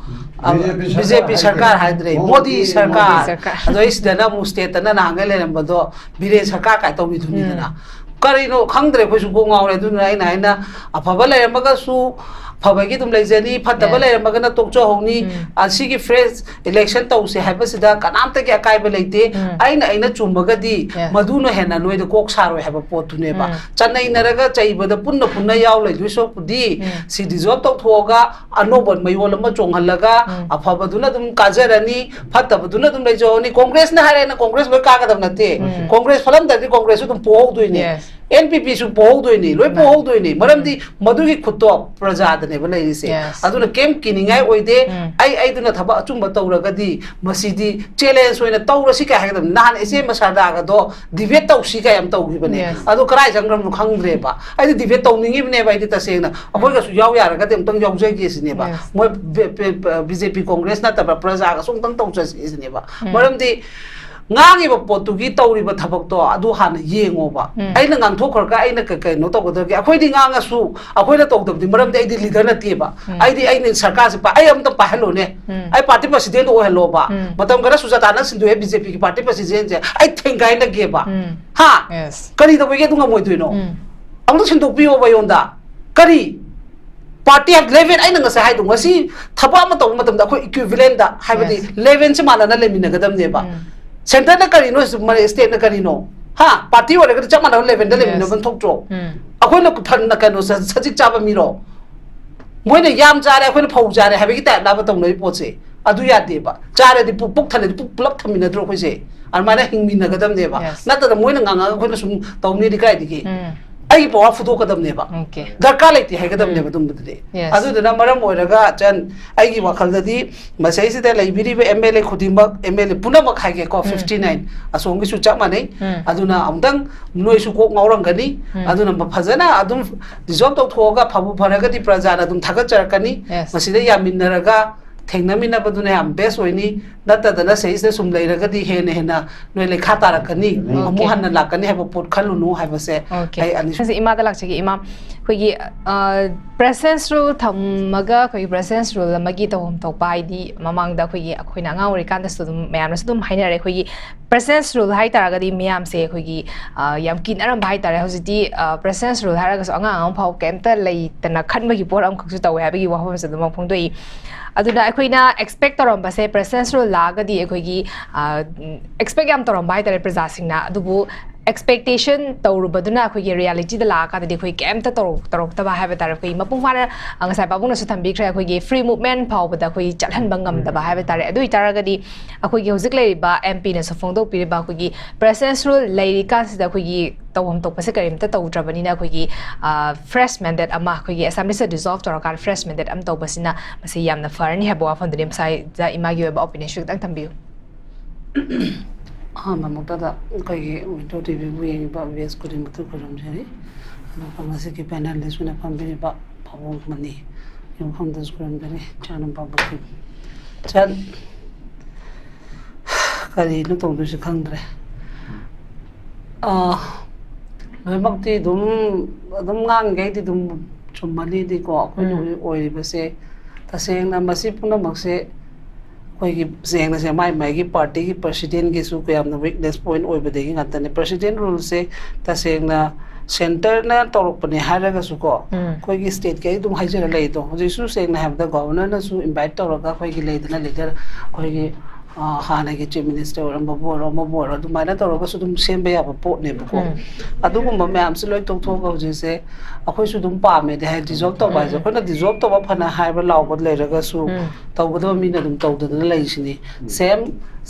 ꯕꯤ ꯖꯦ ꯄꯤ ꯁꯔꯀꯥꯔ ꯍꯥꯏꯗ꯭ꯔꯦ, ꯃꯣꯗꯤ ꯁꯔꯀꯥꯔ꯫ ꯃꯣꯗꯤ ꯁꯔꯀꯥꯔ꯫ ꯑꯗꯣ ꯑꯩ ꯁꯤꯗꯅ ꯑꯃꯨꯛ ꯁ꯭ꯇꯦꯠꯇꯅ ꯅꯍꯥꯟꯈꯩ ꯂꯩꯔꯝꯕꯗꯣ ꯕꯤꯔꯦꯟ ꯁꯔꯀꯥꯔ ꯀꯥꯏ ꯇꯧꯕꯤꯗꯨꯅꯤꯗꯅ꯫ ꯀꯔꯤꯅꯣ ꯈꯪꯗ꯭ꯔꯦ, ꯑꯩꯈꯣꯏꯁꯨ ꯀꯣꯛ ꯉꯥꯎꯔꯦ꯫ ꯑꯗꯨꯅ ꯑꯩꯅ ꯍꯥꯏꯅ ꯑꯐꯕ ꯂꯩꯔꯝꯃꯒꯁꯨ ꯑꯐꯕꯒꯤ ꯑꯗꯨꯝ ꯂꯩꯖꯅꯤ, ꯐꯠꯇꯕ ꯂꯩꯔꯝꯃꯒꯅ ꯇꯣꯛꯆꯍꯧꯅꯤ꯫ ꯑꯁꯤꯒꯤ ꯐ꯭ꯔꯦꯁ ꯏꯂꯦꯛꯁꯟ ꯇꯧꯁꯦ ꯍꯥꯏꯕꯁꯤꯗ ꯀꯅꯥꯝꯇꯒꯤ ꯑꯀꯥꯏꯕ ꯂꯩꯇꯦ꯫ ꯑꯩꯅ, ꯑꯩꯅ ꯆꯨꯝꯃꯒꯗꯤ ꯃꯗꯨꯅ ꯍꯦꯟꯅ ꯅꯣꯏꯗ ꯀꯣꯛ ꯁꯥꯔꯣꯏ ꯍꯥꯏꯕ ꯄꯣꯠꯇꯨꯅꯦꯕ꯫ ꯆꯠꯅꯩꯅꯔꯒ ꯆꯩꯕꯗ ꯄꯨꯟꯅ ꯄꯨꯟꯅ ꯌꯥꯎ ꯂꯩꯗꯣꯏ ꯁꯔꯨꯛꯄꯨꯗꯤ ꯁꯤ ꯗꯤꯖꯣꯜꯕ ꯇꯧꯊꯣꯛꯑꯒ ꯑꯅꯧꯕ ꯃꯌꯣꯜ ꯑꯃ ꯆꯣꯡꯍꯜꯂꯒ ꯑꯐꯕꯗꯨꯅ ꯑꯗꯨꯝ ꯀꯥꯖꯔꯅꯤ, ꯐꯠꯇꯕꯗꯨꯅ ꯑꯗꯨꯝ ꯂꯩꯖꯍꯧꯔꯅꯤ꯫ ꯀꯣꯡꯒ꯭ꯔꯦꯁꯅ ꯍꯥꯏꯔꯦꯅ ꯀꯣꯡꯒ꯭ꯔꯦꯁ ꯂꯣꯏ ꯀꯥꯒꯗꯕ ꯅꯠꯇꯦ꯫ ꯀꯣꯡꯒ꯭ꯔꯦꯁ ꯐꯠꯂꯝꯗ꯭ꯔꯗꯤ ꯀꯣꯡꯒ꯭ꯔꯦꯁꯁꯨ ꯑꯗꯨꯝ ꯄꯣꯍꯧꯗꯣꯏꯅꯦ꯫ ꯑꯦꯟ ꯄꯤ ꯄꯤꯁꯨ ꯄꯣꯍꯧꯗꯣꯏꯅꯤ, ꯂꯣꯏ ꯄꯣꯍꯧꯗꯣꯏꯅꯤ꯫ ꯃꯔꯝꯗꯤ ꯃꯗꯨꯒꯤ ꯈꯨꯠꯇꯣ ꯄ꯭ꯔꯖꯥꯗꯅꯦꯕ ꯂꯩꯔꯤꯁꯦ꯫ ꯑꯗꯨꯅ ꯀꯩꯝ ꯀꯤꯅꯤꯡꯉꯥꯏ ꯑꯣꯏꯗꯦ꯫ ꯑꯩ, ꯑꯩꯗꯨꯅ ꯊꯕꯛ ꯑꯆꯨꯝꯕ ꯇꯧꯔꯒꯗꯤ ꯃꯁꯤꯗꯤ ꯆꯦꯂꯦꯟꯖ ꯑꯣꯏꯅ ꯇꯧꯔꯁꯤ ꯀꯥꯏ ꯍꯥꯏꯒꯗꯕꯅꯤ꯫ ꯅꯍꯥꯟ ꯏꯆꯦ ꯃꯁꯥꯔꯗꯥꯒꯗꯣ ꯗꯤꯕꯦꯠ ꯇꯧꯁꯤ ꯀꯥꯏ ꯌꯥꯝ ꯇꯧꯈꯤꯕꯅꯦ꯫ ꯑꯗꯣ ꯀꯗꯥꯏ ꯆꯪꯈ꯭ꯔꯕꯅꯣ ꯈꯪꯗ꯭ꯔꯦꯕ꯫ ꯑꯩꯗꯤ ꯗꯤꯕꯦꯠ ꯇꯧꯅꯤꯡꯉꯤꯕꯅꯦꯕ, ꯑꯩꯗꯤ ꯇꯁꯦꯡꯅ꯫ ꯑꯩꯈꯣꯏꯒꯁꯨ ꯌꯥꯎ ꯌꯥꯔꯒꯗꯤ ꯑꯃꯨꯛꯇꯪ ꯌꯥꯎꯖꯒꯦ ꯁꯤꯅꯦꯕ꯫ ꯃꯣꯏ ꯕꯤ ꯖꯦ ꯄꯤ ꯀꯣꯡꯒ꯭ꯔꯦꯁ ꯅꯠꯇꯕ ꯄ꯭ꯔꯖꯥꯒꯁꯨ ꯑꯃꯨꯛꯇꯪ ꯇꯧꯖꯁꯤ ꯁꯤꯅꯦꯕ꯫ ꯃꯔꯝꯗꯤ ꯉꯥꯡꯉꯤꯕ ꯄꯣꯠꯇꯨꯒꯤ ꯇꯧꯔꯤꯕ ꯊꯕꯛꯇꯣ ꯑꯗꯨ ꯍꯥꯟꯅ ꯌꯦꯡꯉꯣꯕ꯫ ꯎꯝ. ꯑꯩꯅ ꯉꯥꯡꯊꯣꯛꯈ꯭ꯔꯒ ꯑꯩꯅ ꯀ- ꯀꯩꯅꯣ ꯇꯧꯒꯗꯕꯒꯦ? ꯑꯩꯈꯣꯏꯗꯤ ꯉꯥꯡꯉꯁꯨ ꯑꯩꯈꯣꯏꯅ ꯇꯧꯗꯕꯗꯤ, ꯃꯔꯝꯗꯤ ꯑꯩꯗꯤ ꯂꯤꯗꯔ ꯅꯠꯇꯦꯕ꯫ ꯎꯝ. ꯑꯩꯗꯤ ꯑꯩꯅ ꯁꯔꯀꯥꯔꯁꯦ ꯄꯥ- ꯑꯩ ꯑꯝꯇ ꯄꯥꯏꯍꯜꯂꯣꯅꯦ꯫ ꯎꯝ. ꯑꯩ ꯄꯥꯔꯇꯤ ꯄ꯭ꯔꯁꯤꯗꯦꯟꯗꯣ ꯑꯣꯏꯍꯜꯂꯣꯕ꯫ ꯎꯝ. ꯃꯇꯝ ꯈꯔ ꯁꯨꯖꯥꯇꯥꯅ ꯁꯤꯟꯗꯣꯛꯑꯦ ꯕꯤ ꯖꯦ ꯄꯤꯒꯤ ꯄꯥꯔꯇꯤ ꯄ꯭ꯔꯁꯤꯗꯦꯟꯁꯦ꯫ ꯑꯩ ꯊꯦꯡꯒꯥꯏꯅꯒꯦꯕ꯫ ꯎꯝ. ꯍꯥ? Yes. ꯀꯔꯤ ꯇꯧꯕꯒꯤ ꯑꯗꯨ ꯉꯝꯃꯣꯏꯗꯣꯏꯅꯣ? ꯎꯝ. ꯑꯃꯨꯛꯇ ꯁꯤꯟꯗꯣꯛꯄꯤꯌꯣꯕ ꯑꯩꯉꯣꯟꯗ꯫ ꯀꯔꯤ? Party have level, ꯑꯩꯅ ꯉꯁꯥꯏ ꯍꯥꯏꯗꯣ, ꯉꯁꯤ ꯊꯕꯛ ꯑꯃ ꯇꯧꯕ ꯃꯇꯝꯗ ꯑꯩꯈꯣꯏ ꯏꯀ꯭ꯋꯤꯚꯤꯂꯦꯟꯗ, ꯍꯥꯏꯕꯗꯤ Yes. ꯂꯦꯚꯦꯜꯁꯦ ꯃꯥꯟꯅꯅ ꯂꯩꯃꯤꯟꯅꯒꯗꯕꯅꯦꯕ꯫ ꯎꯝ. ꯁꯦꯟꯇꯔꯅ ꯀꯔꯤꯅꯣ, ꯁ꯭ꯇꯦꯠꯅ ꯀꯔꯤꯅꯣ? ꯍꯥ? ꯄꯥꯔꯇꯤ ꯑꯣꯏꯔꯒꯗꯤ ꯆꯞ ꯃꯥꯟꯅꯕ ꯂꯦꯚꯦꯜꯗ Yes. ꯂꯩꯃꯤꯟꯅꯕ ꯊꯣꯛꯇ꯭ꯔꯣ? ꯎꯝ. ꯑꯩꯈꯣꯏꯅ ꯐꯟꯅ ꯀꯩꯅꯣ ꯁ- ꯁꯖꯤꯛ ꯆꯥꯕ ꯃꯤꯔꯣ? ꯃꯣꯏꯅ ꯌꯥꯝ ꯆꯥꯔꯦ, ꯑꯩꯈꯣꯏꯅ ꯐꯧ ꯆꯥꯔꯦ ꯍꯥꯏꯕꯒꯤ ꯇꯥꯏꯞ ꯂꯥꯕ ꯇꯧꯅꯔꯤ ꯄꯣꯠꯁꯦ꯫ ꯑꯗꯨ ꯌꯥꯗꯦꯕ꯫ ꯆꯥꯔꯗꯤ ꯄꯨꯛ ꯄꯨꯛ ꯊꯜꯂꯗꯤ ꯄꯨꯛ ꯄꯨꯂꯞ ꯊꯝꯃꯤꯟꯅꯗ꯭ꯔꯣ ꯑꯩꯈꯣꯏꯁꯦ? ꯑꯗꯨꯃꯥꯏꯅ ꯍꯤꯡꯃꯤꯟꯅꯒꯗꯕꯅꯦꯕ꯫ Yes. ꯅꯠꯇꯅ ꯃꯣꯏꯅ ꯉꯥꯡꯉꯒ ꯑꯩꯈꯣꯏꯅ ꯁꯨꯝ ꯇꯧꯅꯤꯗꯤ ꯀꯥꯏꯗꯒꯤ? ꯎꯝ. ꯑꯩꯒꯤ ꯄꯋꯥꯔ ꯐꯨꯗꯣꯛꯀꯗꯕꯅꯦꯕ꯫ Okay. ꯗꯔꯀꯥꯔ ꯂꯩꯇꯦ ꯍꯥꯏꯒꯗꯕꯅꯦꯕ ꯎꯝ. ꯑꯗꯨꯝꯕꯗꯨꯗꯤ꯫ Yes. ꯑꯗꯨꯗꯨꯅ ꯃꯔꯝ ꯑꯣꯏꯔꯒ ꯆꯟ, ꯑꯩꯒꯤ ꯋꯥꯈꯜꯗꯗꯤ ꯃꯁꯤꯁꯤꯗ ꯂꯩꯕꯤꯔꯤꯕ ꯑꯦꯝ ꯑꯦꯜ ꯑꯦ ꯈꯨꯗꯤꯡꯃꯛ, ꯑꯦꯝ ꯑꯦꯜ ꯑꯦ ꯄꯨꯝꯅꯃꯛ ꯍꯥꯏꯒꯦꯀꯣ, ꯎꯝ. ꯐꯤꯐꯇꯤ ꯅꯥꯏꯟ ꯑꯁꯣꯝꯒꯤꯁꯨ ꯆꯞ ꯃꯥꯟꯅꯩ꯫ ꯎꯝ. ꯑꯗꯨꯅ ꯑꯃꯨꯛꯇꯪ ꯅꯣꯏꯁꯨ ꯀꯣꯛ ꯉꯥꯎꯔꯝꯒꯅꯤ꯫ ꯎꯝ. ꯑꯗꯨꯅ ꯐꯖꯅ ꯑꯗꯨꯝ ꯗꯤꯖꯣꯜꯕ ꯇꯧꯊꯣꯛꯑꯒ ꯐꯕꯨ ꯐꯔꯒꯗꯤ ꯄ꯭ꯔꯖꯥꯅ ꯑꯗꯨꯝ ꯊꯥꯒꯠꯆꯔꯛꯀꯅꯤ꯫ Yes. ꯃꯁꯤꯗ ꯌꯥꯃꯤꯟꯅꯔꯒ ꯊꯦꯡꯅꯃꯤꯟꯅꯕꯗꯨꯅ ꯌꯥꯝ ꯕꯦꯁ ꯑꯣꯏꯅꯤ꯫ ꯅꯠꯇꯗꯅ ꯁꯤꯗꯩꯁꯤꯗ ꯁꯨꯝ ꯂꯩꯔꯒꯗꯤ ꯍꯦꯟꯅ ꯍꯦꯟꯅ ꯅꯣꯏ ꯂꯩꯈꯥ ꯇꯥꯔꯛꯀꯅꯤ꯫ Okay. ꯑꯃꯨꯛ ꯍꯟꯅ ꯂꯥꯛꯀꯅꯤ ꯍꯥꯏꯕ ꯄꯣꯠ ꯈꯜꯂꯨꯅꯨ ꯍꯥꯏꯕꯁꯦ Okay. ꯑꯩ ꯑꯅꯤ ꯍꯧꯖꯤꯛ ꯏꯃꯥꯗ ꯂꯥꯛꯆꯒꯦ꯫ ꯏꯃꯥ, ꯑꯩꯈꯣꯏꯒꯤ ꯄ꯭ꯔꯦꯁꯤꯗꯦꯟꯁ ꯔꯨꯜ ꯊꯝꯃꯒ ꯑꯩꯈꯣꯏꯒꯤ ꯄ꯭ꯔꯦꯁꯤꯗꯦꯟꯁ ꯔꯨꯜ ꯑꯃꯒꯤ ꯇꯧꯐꯝ ꯊꯣꯛꯄ, ꯍꯥꯏꯗꯤ ꯃꯃꯥꯡꯗ ꯑꯩꯈꯣꯏꯒꯤ, ꯑꯩꯈꯣꯏꯅ ꯑꯉꯥꯡ ꯑꯣꯏꯔꯤꯀꯥꯟꯗꯁꯨ ꯑꯗꯨꯝ ꯃꯌꯥꯝꯅꯁꯨ ꯑꯗꯨꯝ ꯍꯥꯏꯅꯔꯦ, ꯑꯩꯈꯣꯏꯒꯤ ꯄ꯭ꯔꯦꯁꯤꯗꯦꯟꯁ ꯔꯨꯜ ꯍꯥꯏ ꯇꯥꯔꯒꯗꯤ ꯃꯤꯌꯥꯝꯁꯦ ꯑꯩꯈꯣꯏꯒꯤ, ꯑ, ꯌꯥꯝ ꯀꯤꯅꯔꯝꯕ ꯍꯥꯏ ꯇꯥꯔꯦ꯫ ꯍꯧꯖꯤꯛꯇꯤ ꯄ꯭ꯔꯦꯁꯤꯗꯦꯟꯁ ꯔꯨꯜ ꯍꯥꯏꯔꯒꯁꯨ ꯑꯉꯥꯡ ꯑꯃ ꯐꯥꯎ ꯀꯩꯝꯇ ꯂꯩꯇꯅ ꯈꯟꯕꯒꯤ ꯄꯣꯠ ꯑꯃꯈꯛꯁꯨ ꯇꯧꯋꯦ ꯍꯥꯏꯕꯒꯤ ꯋꯥꯐꯝꯁꯦ ꯑꯗꯨꯃꯛ ꯐꯣꯡꯗꯣꯛꯏ꯫ ꯑꯗꯨꯅ ꯑꯩꯈꯣꯏꯅ ꯑꯦꯛꯁꯄꯦꯛ ꯇꯧꯔꯝꯕꯁꯦ, ꯄ꯭ꯔꯦꯁꯤꯗꯦꯟꯁ ꯔꯨꯜ ꯂꯥꯛꯑꯒꯗꯤ ꯑꯩꯈꯣꯏꯒꯤ, ꯑ, ꯎꯝ, ꯑꯦꯛꯁꯄꯦꯛ ꯌꯥꯝ ꯇꯧꯔꯝꯕ ꯍꯥꯏ ꯇꯥꯔꯦ ꯄ꯭ꯔꯖꯥꯁꯤꯡꯅ꯫ ꯑꯗꯨꯕꯨ ꯑꯦꯛꯁꯄꯦꯛꯇꯦꯁꯟ ꯇꯧꯔꯨꯕꯗꯨꯅ ꯑꯩꯈꯣꯏꯒꯤ ꯔꯤꯌꯦꯂꯤꯇꯤꯗ ꯂꯥꯛꯑꯀꯥꯟꯗꯗꯤ ꯑꯩꯈꯣꯏ ꯀꯩꯝꯇ ꯇꯧꯔꯛ-, ꯇꯧꯔꯛꯇꯕ ꯍꯥꯏꯕ ꯇꯥꯔꯦ꯫ ꯑꯩꯈꯣꯏ ꯃꯄꯨꯡ ꯐꯥꯅ, ꯑ, ꯉꯁꯥꯏ ꯄꯥꯕꯨꯡꯅꯁꯨ ꯊꯝꯕꯤꯈ꯭ꯔꯦ, ꯑꯩꯈꯣꯏꯒꯤ ꯐ꯭ꯔꯤ ꯃꯨꯚꯃꯦꯟ ꯐꯥꯎꯕꯗ ꯑꯩꯈꯣꯏ ꯆꯠꯍꯟꯕ ꯉꯝꯗꯕ ꯍꯥꯏꯕ ꯇꯥꯔꯦ꯫ ꯑꯗꯨ ꯑꯣꯏꯇꯥꯔꯒꯗꯤ ꯑꯩꯈꯣꯏꯒꯤ ꯍꯧꯖꯤꯛ ꯂꯩꯔꯤꯕ ꯑꯦꯝ ꯄꯤꯅꯁꯨ ꯐꯣꯡꯗꯣꯛꯄꯤꯔꯤꯕ ꯑꯩꯈꯣꯏꯒꯤ ꯄ꯭ꯔꯦꯁꯤꯗꯦꯟꯁ ꯔꯨꯜ ꯂꯩꯔꯤꯀꯥꯟꯁꯤꯗ ꯑꯩꯈꯣꯏꯒꯤ ꯇꯧꯐꯝ ꯊꯣꯛꯄꯁꯦ ꯀꯔꯤꯝꯇ ꯇꯧꯗ꯭ꯔꯕꯅꯤꯅ ꯑꯩꯈꯣꯏꯒꯤ, ꯑ, ꯐ꯭ꯔꯦꯁ ꯃꯦꯟꯗꯦꯠ ꯑꯃ, ꯑꯩꯈꯣꯏꯒꯤ ꯑꯦꯁꯦꯝꯕ꯭ꯂꯤꯁꯤꯗ ꯗꯤꯖꯣꯜꯕ ꯇꯧꯔꯀꯥꯟꯗ ꯐ꯭ꯔꯦꯁ ꯃꯦꯟꯗꯦꯠ ꯑꯃ ꯇꯧꯕꯁꯤꯅ ꯃꯁꯤ ꯌꯥꯝꯅ ꯐꯔꯅꯤ ꯍꯥꯏꯕ ꯋꯥꯐꯝꯗꯨꯅꯤ꯫ ꯃꯁꯥꯏꯗ ꯏꯃꯥꯒꯤ ꯑꯣꯏꯕ ꯑꯣꯄꯤꯅꯤꯌꯟꯁꯨ ꯈꯤꯇꯪ ꯊꯝꯕꯤꯌꯨ꯫ ꯑꯍꯥꯟꯕꯃꯛꯇꯗ ꯑꯩꯈꯣꯏꯒꯤ ꯋꯤꯟꯗꯣ ꯇꯤ ꯚꯤꯕꯨ ꯌꯦꯡꯉꯤꯕ ꯚꯤꯌꯔꯁ ꯈꯨꯗꯤꯡꯃꯛꯇ ꯈꯨꯔꯨꯝꯖꯔꯤ꯫ ꯑꯗꯨꯒ ꯉꯁꯤꯒꯤ ꯄꯦꯅꯦꯜꯗ ꯑꯣꯏꯅ ꯐꯝꯕꯤꯔꯤꯕ ꯄꯥꯕꯨꯡ ꯃꯅꯤ ꯌꯨꯝꯐꯝꯗꯁꯨ ꯈꯨꯔꯨꯝꯖꯔꯤ꯫ ꯏꯆꯥꯅꯨꯄꯥ ꯕꯀꯤꯝ꯫ ꯏꯆꯥꯟ-, ꯀꯔꯤꯅꯣ ꯇꯧꯗꯣꯏꯁꯦ ꯈꯪꯗ꯭ꯔꯦ꯫ ꯑꯥ, ꯂꯣꯏꯅꯃꯛꯇꯤ ꯑꯗꯨꯝ, ꯑꯗꯨꯝ ꯉꯥꯡꯉꯤꯈꯩꯗꯤ ꯑꯗꯨꯝ ꯆꯨꯝꯃꯅꯤꯗꯤꯀꯣ꯫ ꯑꯩꯈꯣꯏꯅ ꯎꯝ꯫ ꯍꯧꯖꯤꯛ ꯑꯣꯏꯔꯤꯕꯁꯦ, ꯇꯁꯦꯡꯅ ꯃꯁꯤ ꯄꯨꯝꯅꯃꯛꯁꯦ ꯑꯩꯈꯣꯏꯒꯤ ꯁꯦꯡꯅ ꯁꯦꯡꯅ ꯃꯥꯏ ꯃꯥꯏꯒꯤ ꯄꯥꯔꯇꯤꯒꯤ ꯄ꯭ꯔꯁꯤꯗꯦꯟꯒꯤꯁꯨ ꯌꯥꯝꯅ ꯋꯤꯛꯅꯦꯁ ꯄꯣꯏꯟ ꯑꯣꯏꯕꯗꯒꯤ ꯉꯥꯛꯇꯅꯦ꯫ ꯄ꯭ꯔꯁꯤꯗꯦꯟ ꯔꯨꯜꯁꯦ ꯇꯁꯦꯡꯅ ꯁꯦꯟꯇꯔꯅ ꯇꯧꯔꯛꯄꯅꯦ ꯍꯥꯏꯔꯒꯁꯨꯀꯣ, ꯎꯝ꯫ ꯑꯩꯈꯣꯏꯒꯤ ꯁ꯭ꯇꯦꯠꯀꯤ ꯑꯩ ꯑꯗꯨꯝ ꯍꯥꯏꯖꯔ ꯂꯩꯗꯣ, ꯍꯧꯖꯤꯛꯁꯨ ꯁꯦꯡꯅ ꯍꯥꯏꯕꯗ ꯒꯣꯕꯔꯅꯔꯅꯁꯨ ꯏꯟꯚꯥꯏꯠ ꯇꯧꯔꯒ ꯑꯩꯈꯣꯏꯒꯤ ꯂꯩꯗꯅ ꯂꯤꯗꯔ, ꯑꯩꯈꯣꯏꯒꯤ ꯑ, ꯍꯥꯟꯅꯒꯤ ꯆꯤꯐ ꯃꯤꯅꯤꯁꯇꯔ ꯑꯣꯏꯔꯝꯕꯕꯨ ꯑꯣꯏꯔꯣ, ꯑꯃꯕꯨ ꯑꯣꯏꯔꯣ, ꯑꯗꯨꯃꯥꯏꯅ ꯇꯧꯔꯒꯁꯨ ꯑꯗꯨꯝ ꯁꯦꯝꯕ ꯌꯥꯕ ꯄꯣꯠꯅꯦꯕꯀꯣ꯫ ꯎꯝ꯫ ꯑꯗꯨꯒꯨꯝꯕ ꯃꯌꯥꯝꯁꯦ ꯂꯣꯏ ꯇꯣꯛꯊꯣꯛꯑꯒ ꯍꯧꯖꯤꯛꯁꯦ ꯑꯩꯈꯣꯏꯁꯨ ꯑꯗꯨꯝ ꯄꯥꯝꯃꯦꯗꯤ ꯍꯥꯏ, ꯗꯤꯖꯣꯜꯕ ꯇꯧꯕ ꯎꯝ, ꯍꯥꯏꯁꯦ꯫ ꯎꯝ꯫ ꯑꯩꯈꯣꯏꯅ ꯗꯤꯖꯣꯜꯕ ꯇꯧꯕ ꯐꯅ ꯍꯥꯏꯕ ꯂꯥꯎꯕ ꯂꯩꯔꯒꯁꯨ, ꯎꯝ꯫ ꯇꯧꯒꯗꯕ ꯃꯤꯅ ꯑꯗꯨꯝ ꯇꯧꯗꯗꯅ ꯂꯩꯔꯤꯁꯤꯅꯤ꯫ ꯎꯝ꯫ ꯁꯦꯝ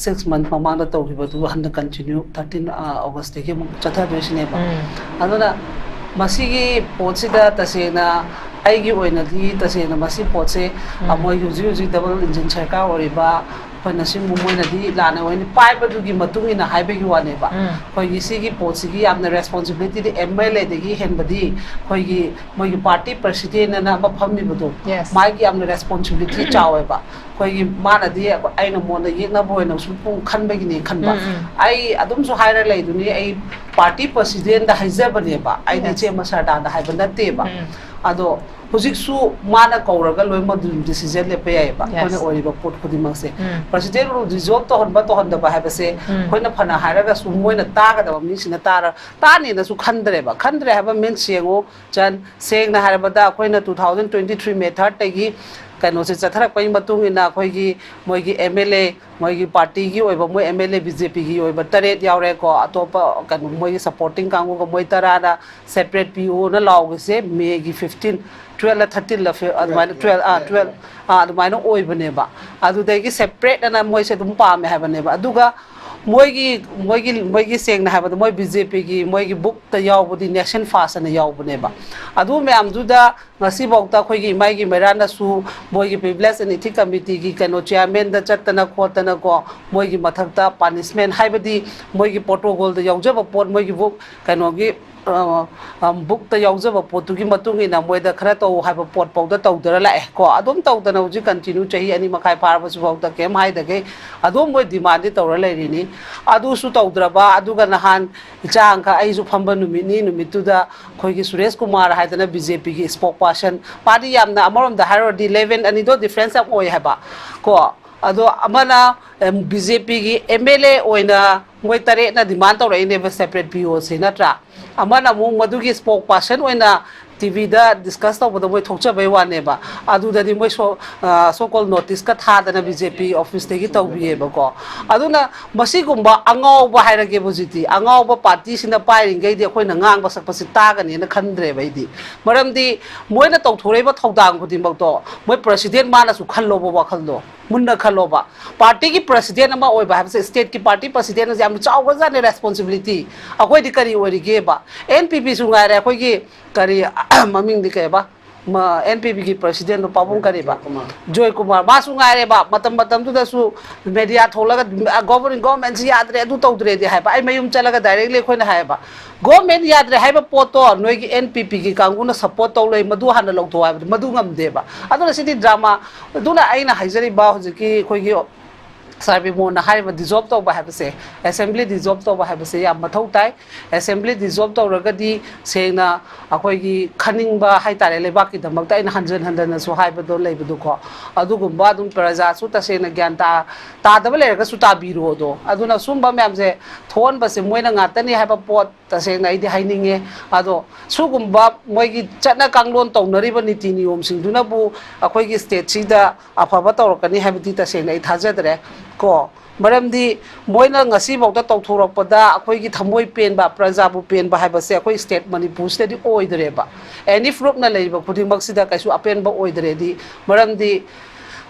ꯁꯤꯛꯁ ꯃꯟꯊ ꯃꯃꯥꯡꯗ ꯇꯧꯈꯤꯕꯗꯨ ꯍꯟꯗꯛ ꯀꯟꯇꯤꯅ꯭ꯌꯨ ꯊꯥꯔꯇꯤꯟ ꯑꯣꯒꯁꯇꯒꯤ ꯑꯃꯨꯛ ꯆꯠꯊꯗꯣꯏꯁꯤꯅꯦꯕ꯫ ꯎꯝ꯫ ꯑꯗꯨꯅ ꯃꯁꯤꯒꯤ ꯄꯣꯠꯁꯤꯗ ꯇꯁꯦꯡꯅ ꯑꯩꯒꯤ ꯑꯣꯏꯅꯗꯤ ꯇꯁꯦꯡꯅ ꯃꯁꯤ ꯄꯣꯠꯁꯦ, ꯎꯝ꯫ ꯑ, ꯃꯣꯏꯒꯤ ꯍꯧꯖꯤꯛ ꯍꯧꯖꯤꯛ ꯗꯕꯜ ꯏꯟꯖꯤꯟ ꯁꯔꯀꯥꯔ ꯑꯣꯏꯔꯤꯕ ꯑꯩꯈꯣꯏꯅ ꯁꯤꯒꯨꯝꯕ ꯃꯣꯏꯅꯗꯤ ꯂꯥꯟꯅ ꯑꯣꯏꯅ ꯄꯥꯏꯕꯗꯨꯒꯤ ꯃꯇꯨꯡ ꯏꯟꯅ ꯍꯥꯏꯕꯒꯤ ꯋꯥꯅꯦꯕ꯫ ꯎꯝ꯫ ꯑꯩꯈꯣꯏꯒꯤ ꯁꯤꯒꯤ ꯄꯣꯠꯁꯤꯒꯤ ꯌꯥꯝꯅ ꯔꯦꯁꯄꯣꯟꯁꯤꯕꯤꯂꯤꯇꯤꯗꯤ ꯑꯦꯝ ꯑꯦꯜ ꯑꯦꯗꯒꯤ ꯍꯦꯟꯕꯗꯤ ꯑꯩꯈꯣꯏꯒꯤ ꯃꯣꯏꯒꯤ ꯄꯥꯔꯇꯤ ꯄ꯭ꯔꯁꯤꯗꯦꯟ ꯑꯅ ꯑꯃ ꯐꯝꯃꯤꯕꯗꯣ, Yes. ꯃꯥꯒꯤ ꯌꯥꯝꯅ ꯔꯦꯁꯄꯣꯟꯁꯤꯕꯤꯂꯤꯇꯤ ꯆꯥꯎꯋꯦꯕ꯫ ꯑꯩꯈꯣꯏꯒꯤ ꯃꯥꯅꯗꯤ ꯑꯩꯈꯣꯏ-, ꯑꯩꯅ ꯃꯉꯣꯟꯗ ꯌꯦꯛꯅꯕ ꯑꯣꯏꯅ ꯁꯨꯝ ꯄꯨꯡ ꯈꯟꯕꯒꯤꯅꯦ ꯈꯟꯕ꯫ ꯎꯝ, ꯎꯝ꯫ ꯑꯩ ꯑꯗꯨꯝꯁꯨ ꯍꯥꯏꯔ ꯂꯩꯗꯨꯅꯤ, ꯑꯩ ꯄꯥꯔꯇꯤ ꯄ꯭ꯔꯁꯤꯗꯦꯟꯗ ꯍꯥꯏꯖꯕꯅꯦꯕ, ꯑꯩꯗꯤ Yes. ꯏꯆꯦ ꯃꯁꯥꯔꯗꯥꯗ ꯍꯥꯏꯕ ꯅꯠꯇꯦꯕ꯫ ꯎꯝ꯫ ꯑꯗꯣ ꯍꯧꯖꯤꯛꯁꯨ ꯃꯥꯅ ꯀꯧꯔꯒ ꯂꯣꯏꯅꯃꯛ ꯑꯗꯨꯝ ꯗꯤꯁꯤꯖꯟ ꯂꯦꯞꯄ ꯌꯥꯏꯌꯦꯕ, ꯑꯩꯈꯣꯏꯅ Yes. ꯑꯣꯏꯔꯤꯕ ꯄꯣꯠ ꯈꯨꯗꯤꯡꯃꯛꯁꯦ꯫ ꯎꯝ꯫ ꯄ꯭ꯔꯁꯤꯗꯦꯟ ꯔꯨꯜ ꯗꯤꯖꯣꯜꯕ ꯇꯧꯍꯟꯕ ꯇꯧꯍꯟꯗꯕ ꯍꯥꯏꯕꯁꯦ ꯎꯝ꯫ ꯑꯩꯈꯣꯏꯅ ꯐꯅ ꯍꯥꯏꯔꯒꯁꯨ ꯃꯣꯏꯅ ꯇꯥꯒꯗꯕ ꯃꯤꯁꯤꯡꯅ ꯇꯥꯔ-, ꯇꯥꯅꯦꯅꯁꯨ ꯈꯟꯗ꯭ꯔꯦꯕ꯫ ꯈꯟꯗ꯭ꯔꯦ ꯍꯥꯏꯕ ꯃꯤꯟꯁ ꯌꯦꯡꯉꯨ, ꯆꯟ-, ꯁꯦꯡꯅ ꯍꯥꯏꯔꯕꯗ ꯑꯩꯈꯣꯏꯅ two thousand twenty three May third ꯇꯒꯤ ꯀꯩꯅꯣꯁꯦ ꯆꯠꯊꯔꯛꯄꯒꯤ ꯃꯇꯨꯡ ꯏꯟꯅ ꯑꯩꯈꯣꯏꯒꯤ ꯃꯣꯏꯒꯤ ꯑꯦꯝ ꯑꯦꯜ ꯑꯦ, ꯃꯣꯏꯒꯤ ꯄꯥꯔꯇꯤꯒꯤ ꯑꯣꯏꯕ, ꯃꯣꯏ M L A B J ꯄꯤꯒꯤ ꯑꯣꯏꯕ ꯇꯔꯦꯠ ꯌꯥꯎꯔꯦꯀꯣ, ꯑꯇꯣꯞꯄ ꯀꯩꯅꯣ ꯃꯣꯏꯒꯤ ꯁꯄꯣꯔꯇꯤꯡ ꯀꯥꯡꯕꯨꯒ ꯃꯣꯏ ꯇꯔꯥꯅ ꯁꯦꯄꯔꯦꯠ ꯄꯤꯌꯣꯅ ꯂꯥꯎꯕꯁꯦ ꯃꯦꯒꯤ ꯐꯤꯐꯇꯤꯟ, ꯇꯨꯋꯦꯜꯐꯂ ꯊꯥꯔꯇꯤꯟꯂ ꯐꯤ-, ꯑꯗꯨꯃꯥꯏꯅ ꯇꯨꯋꯦꯜꯐ, ꯑꯥ, ꯇꯨꯋꯦꯜꯐ, ꯑꯥ, ꯑꯗꯨꯃꯥꯏꯅ ꯑꯣꯏꯕꯅꯦꯕ꯫ ꯑꯗꯨꯗꯒꯤ ꯁꯦꯄꯔꯦꯠ ꯑꯅ ꯃꯣꯏꯁꯦ ꯑꯗꯨꯝ ꯄꯥꯝꯃꯦ ꯍꯥꯏꯕꯅꯦꯕ꯫ ꯑꯗꯨꯒ ꯃꯣꯏꯒꯤ, ꯃꯣꯏꯒꯤ, ꯃꯣꯏꯒꯤ ꯁꯦꯡꯅ ꯍꯥꯏꯕꯗ ꯃꯣꯏ ꯕꯤ ꯖꯦ ꯄꯤꯒꯤ ꯃꯣꯏꯒꯤ ꯕꯨꯛꯇ ꯌꯥꯎꯕꯗꯤ ꯅꯦꯁꯟ ꯐꯥꯔꯁ ꯑꯅ ꯌꯥꯎꯕꯅꯦꯕ꯫ ꯑꯗꯨ ꯃꯌꯥꯝꯗꯨꯗ ꯉꯁꯤꯐꯥꯎꯗ ꯑꯩꯈꯣꯏꯒꯤ ꯏꯃꯥꯏꯒꯤ ꯃꯩꯔꯥꯅꯁꯨ ꯃꯣꯏꯒꯤ ꯄ꯭ꯔꯤꯚꯤꯂꯦꯖ ꯑꯦꯟ ꯏꯊꯤꯛ ꯀꯃꯤꯇꯤꯒꯤ ꯀꯩꯅꯣ ꯆꯤꯌꯥꯔꯃꯦꯟꯗ ꯆꯠꯇꯅ ꯈꯣꯠꯇꯅꯀꯣ, ꯃꯣꯏꯒꯤ ꯃꯊꯛꯇ ꯄꯥꯅꯤꯁꯃꯦꯟ ꯍꯥꯏꯕꯗꯤ ꯃꯣꯏꯒꯤ ꯄ꯭ꯔꯣꯇꯣꯀꯣꯜꯗ ꯌꯥꯎꯖꯕ ꯄꯣꯠ, ꯃꯣꯏꯒꯤ ꯕꯨꯛ ꯀꯩꯅꯣꯒꯤ ꯕꯨꯛꯇ ꯌꯥꯎꯖꯕ ꯄꯣꯠꯇꯨꯒꯤ ꯃꯇꯨꯡ ꯏꯟꯅ ꯃꯣꯏꯗ ꯈꯔ ꯇꯧ ꯍꯥꯏꯕ ꯄꯣꯠ ꯐꯥꯎꯗ ꯇꯧꯗꯅ ꯂꯥꯛꯑꯦ ꯀꯣ꯫ ꯑꯗꯨꯝ ꯇꯧꯗꯅ ꯍꯧꯖꯤꯛ continue ꯆꯍꯤ ꯑꯅꯤ ꯃꯈꯥꯏ ꯐꯥꯔꯕꯁꯨ ꯐꯥꯎꯗ ꯀꯩꯝ ꯍꯥꯏꯗꯈꯩ ꯑꯗꯨꯝ ꯃꯣꯏ demandꯗꯤ ꯇꯧꯔ ꯂꯩꯔꯤꯅꯤ꯫ ꯑꯗꯨꯁꯨ ꯇꯧꯗ꯭ꯔꯕ, ꯑꯗꯨꯒ ꯅꯍꯥꯟ ꯏꯆꯥ ꯑꯃꯈꯛ ꯑꯩꯁꯨ ꯐꯝꯕ ꯅꯨꯃꯤꯠꯅꯤ, ꯅꯨꯃꯤꯠꯇꯨꯗ ꯑꯩꯈꯣꯏꯒꯤ ꯁꯨꯔꯦꯁ ꯀꯨꯃꯥꯔ ꯍꯥꯏꯗꯅ BJPꯒꯤ spokesperson, ꯃꯥꯗꯤ ꯌꯥꯝꯅ ꯑꯃꯔꯣꯝꯗ ꯍꯥꯏꯔꯨꯔꯗꯤ level ꯑꯅꯤꯗꯣ difference ꯌꯥꯝ ꯑꯣꯏ ꯍꯥꯏꯕ ꯀꯣ꯫ ꯑꯗꯣ ꯑꯃꯅ BJPꯒꯤ MLA ꯑꯣꯏꯅ ꯃꯣꯏ ꯇꯔꯦꯠꯅ demand ꯇꯧꯔꯛꯏꯅꯦꯕ separate POC ꯅꯠꯇ꯭ꯔꯥ? ꯑꯃꯅ ꯑꯃꯨꯛ ꯃꯗꯨꯒꯤ spokesperson ꯑꯣꯏꯅ TVꯗ discuss ꯇꯧꯕꯗ ꯃꯣꯏ ꯊꯣꯛꯆꯕꯩ ꯋꯥꯅꯦꯕ꯫ ꯑꯗꯨꯗꯗꯤ ꯃꯣꯏ so called noticeꯀ ꯊꯥꯗꯅ BJP officeꯇꯒꯤ ꯇꯧꯕꯤꯌꯦꯕꯀꯣ꯫ ꯑꯗꯨꯅ ꯃꯁꯤꯒꯨꯝꯕ ꯑꯉꯥꯎꯕ ꯍꯥꯏꯔꯒꯦꯕ, ꯍꯧꯖꯤꯛꯇꯤ ꯑꯉꯥꯎꯕ partyꯁꯤꯅ ꯄꯥꯏꯔꯤꯉꯩꯗꯤ ꯑꯩꯈꯣꯏꯅ ꯉꯥꯡꯕ ꯁꯛꯄꯁꯤ ꯇꯥꯒꯅꯦꯅ ꯈꯟꯗ꯭ꯔꯦꯕ ꯑꯩꯗꯤ꯫ ꯃꯔꯝꯗꯤ ꯃꯣꯏꯅ ꯇꯧꯊꯣꯔꯛꯏꯕ ꯊꯧꯗꯥꯡ ꯈꯨꯗꯤꯡꯃꯛꯇꯣ ꯃꯣꯏ president ꯃꯥꯅꯁꯨ ꯈꯜꯂꯣꯕ, ꯋꯥꯈꯜꯗꯣ ꯃꯨꯟꯅ ꯈꯜꯂꯣꯕ꯫ Partyꯒꯤ president ꯑꯃ ꯑꯣꯏꯕ ꯍꯥꯏꯕꯁꯦ, stateꯀꯤ party presidentꯅꯁꯦ ꯌꯥꯝꯅ ꯆꯥꯎꯈ꯭ꯔꯖꯥꯠꯅꯦ responsibility꯫ ꯑꯩꯈꯣꯏꯗꯤ ꯀꯔꯤ ꯑꯣꯏꯔꯤꯒꯦꯕ? NPPꯁꯨ ꯉꯥꯏꯔꯦ, ꯑꯩꯈꯣꯏꯒꯤ ꯀꯔꯤ ꯃꯃꯤꯡꯗꯤ ꯀꯩꯕ? NPPꯒꯤ presidentꯗꯣ ꯄꯥꯕꯨꯡ ꯀꯔꯤꯕ? ꯖꯣꯏ ꯀꯨꯃꯥꯔ꯫ ꯃꯥꯁꯨ ꯉꯥꯏꯔꯦꯕ, ꯃꯇꯝ ꯃꯇꯝꯗꯨꯗꯁꯨ media ꯊꯣꯛꯂꯒ governing governmentꯁꯤ ꯌꯥꯗ꯭ꯔꯦ, ꯑꯗꯨ ꯇꯧꯗ꯭ꯔꯦꯗꯤ ꯍꯥꯏꯕ꯫ ꯑꯩ ꯃꯌꯨꯝ ꯆꯠꯂꯒ directly ꯑꯩꯈꯣꯏꯅ ꯍꯥꯏꯌꯦꯕ, government ꯌꯥꯗ꯭ꯔꯦ ꯍꯥꯏꯕ ꯄꯣꯠꯇꯣ ꯅꯣꯏꯒꯤ NPPꯒꯤ ꯀꯥꯡꯕꯨꯅ support ꯇꯧ ꯂꯩ, ꯃꯗꯨ ꯍꯥꯟꯅ ꯂꯧꯊꯣꯛꯑꯣ ꯍꯥꯏꯕꯗꯤ ꯃꯗꯨ ꯉꯝꯗꯦꯕ꯫ ꯑꯗꯨꯅ ꯁꯤꯗꯤ drama꯫ ꯑꯗꯨꯅ ꯑꯩꯅ ꯍꯥꯏꯖꯔꯤꯕ ꯍꯧꯖꯤꯛꯀꯤ ꯑꯩꯈꯣꯏꯒꯤ ꯁꯥꯔ ꯕꯤꯃꯣꯜꯅ ꯍꯥꯏꯔꯤꯕ dissolve ꯇꯧꯕ ꯍꯥꯏꯕꯁꯦ, assembly dissolve ꯇꯧꯕ ꯍꯥꯏꯕꯁꯦ ꯌꯥꯝ ꯃꯊꯧ ꯇꯥꯏ꯫ Assembly dissolve ꯇꯧꯔꯒꯗꯤ ꯁꯦꯡꯅ ꯑꯩꯈꯣꯏꯒꯤ ꯈꯟꯅꯤꯡꯕ ꯍꯥꯏꯇꯥꯔꯦ, ꯂꯩꯕꯥꯛꯀꯤꯗꯃꯛꯇ ꯑꯩꯅ ꯍꯟꯖꯟ ꯍꯟꯖꯟꯅꯁꯨ ꯍꯥꯏꯕꯗꯣ ꯂꯩꯕꯗꯣꯀꯣ, ꯑꯗꯨꯒꯨꯝꯕ ꯑꯗꯨꯝ ꯄ꯭ꯔꯖꯥꯁꯨ ꯇꯁꯦꯡꯅ ꯒ꯭ꯌꯥꯟ ꯇꯥ ꯇꯥꯗꯕ ꯂꯩꯔꯒꯁꯨ ꯇꯥꯕꯤꯔꯣꯗꯣ꯫ ꯑꯗꯨꯅ ꯁꯨꯝꯕ ꯃꯌꯥꯝꯁꯦ ꯊꯣꯛꯍꯟꯕꯁꯦ ꯃꯣꯏꯅ ꯉꯥꯛꯇꯅꯤ ꯍꯥꯏꯕ ꯄꯣꯠ ꯇꯁꯦꯡꯅ ꯑꯩꯗꯤ ꯍꯥꯏꯅꯤꯡꯉꯦ꯫ ꯑꯗꯣ ꯁꯤꯒꯨꯝꯕ ꯃꯣꯏꯒꯤ ꯆꯠꯅ ꯀꯥꯡꯂꯣꯟ ꯇꯧꯅꯔꯤꯕ ꯅꯤꯇꯤ ꯅꯤꯌꯣꯝꯁꯤꯡꯗꯨꯅꯕꯨ ꯑꯩꯈꯣꯏꯒꯤ stateꯁꯤꯗ ꯑꯐꯕ ꯇꯧꯔꯛꯀꯅꯤ ꯍꯥꯏꯕꯗꯤ ꯇꯁꯦꯡꯅ ꯑꯩ ꯊꯥꯖꯗ꯭ꯔꯦ ꯀꯣ꯫ ꯃꯔꯝꯗꯤ ꯃꯣꯏꯅ ꯉꯁꯤꯐꯥꯎꯗ ꯇꯧꯊꯣꯔꯛꯄꯗ ꯑꯩꯈꯣꯏꯒꯤ ꯊꯃꯣꯏ ꯄꯦꯟꯕ, ꯄ꯭ꯔꯖꯥꯕꯨ ꯄꯦꯟꯕ ꯍꯥꯏꯕꯁꯦ ꯑꯩꯈꯣꯏ state ꯃꯅꯤꯄꯨꯔꯁꯤꯗꯗꯤ ꯑꯣꯏꯗ꯭ꯔꯦꯕ꯫ Any groupꯅ ꯂꯩꯔꯤꯕ ꯈꯨꯗꯤꯡꯃꯛꯁꯤꯗ ꯀꯩꯁꯨ ꯑꯄꯦꯟꯕ ꯑꯣꯏꯗ꯭ꯔꯦꯗꯤ, ꯃꯔꯝꯗꯤ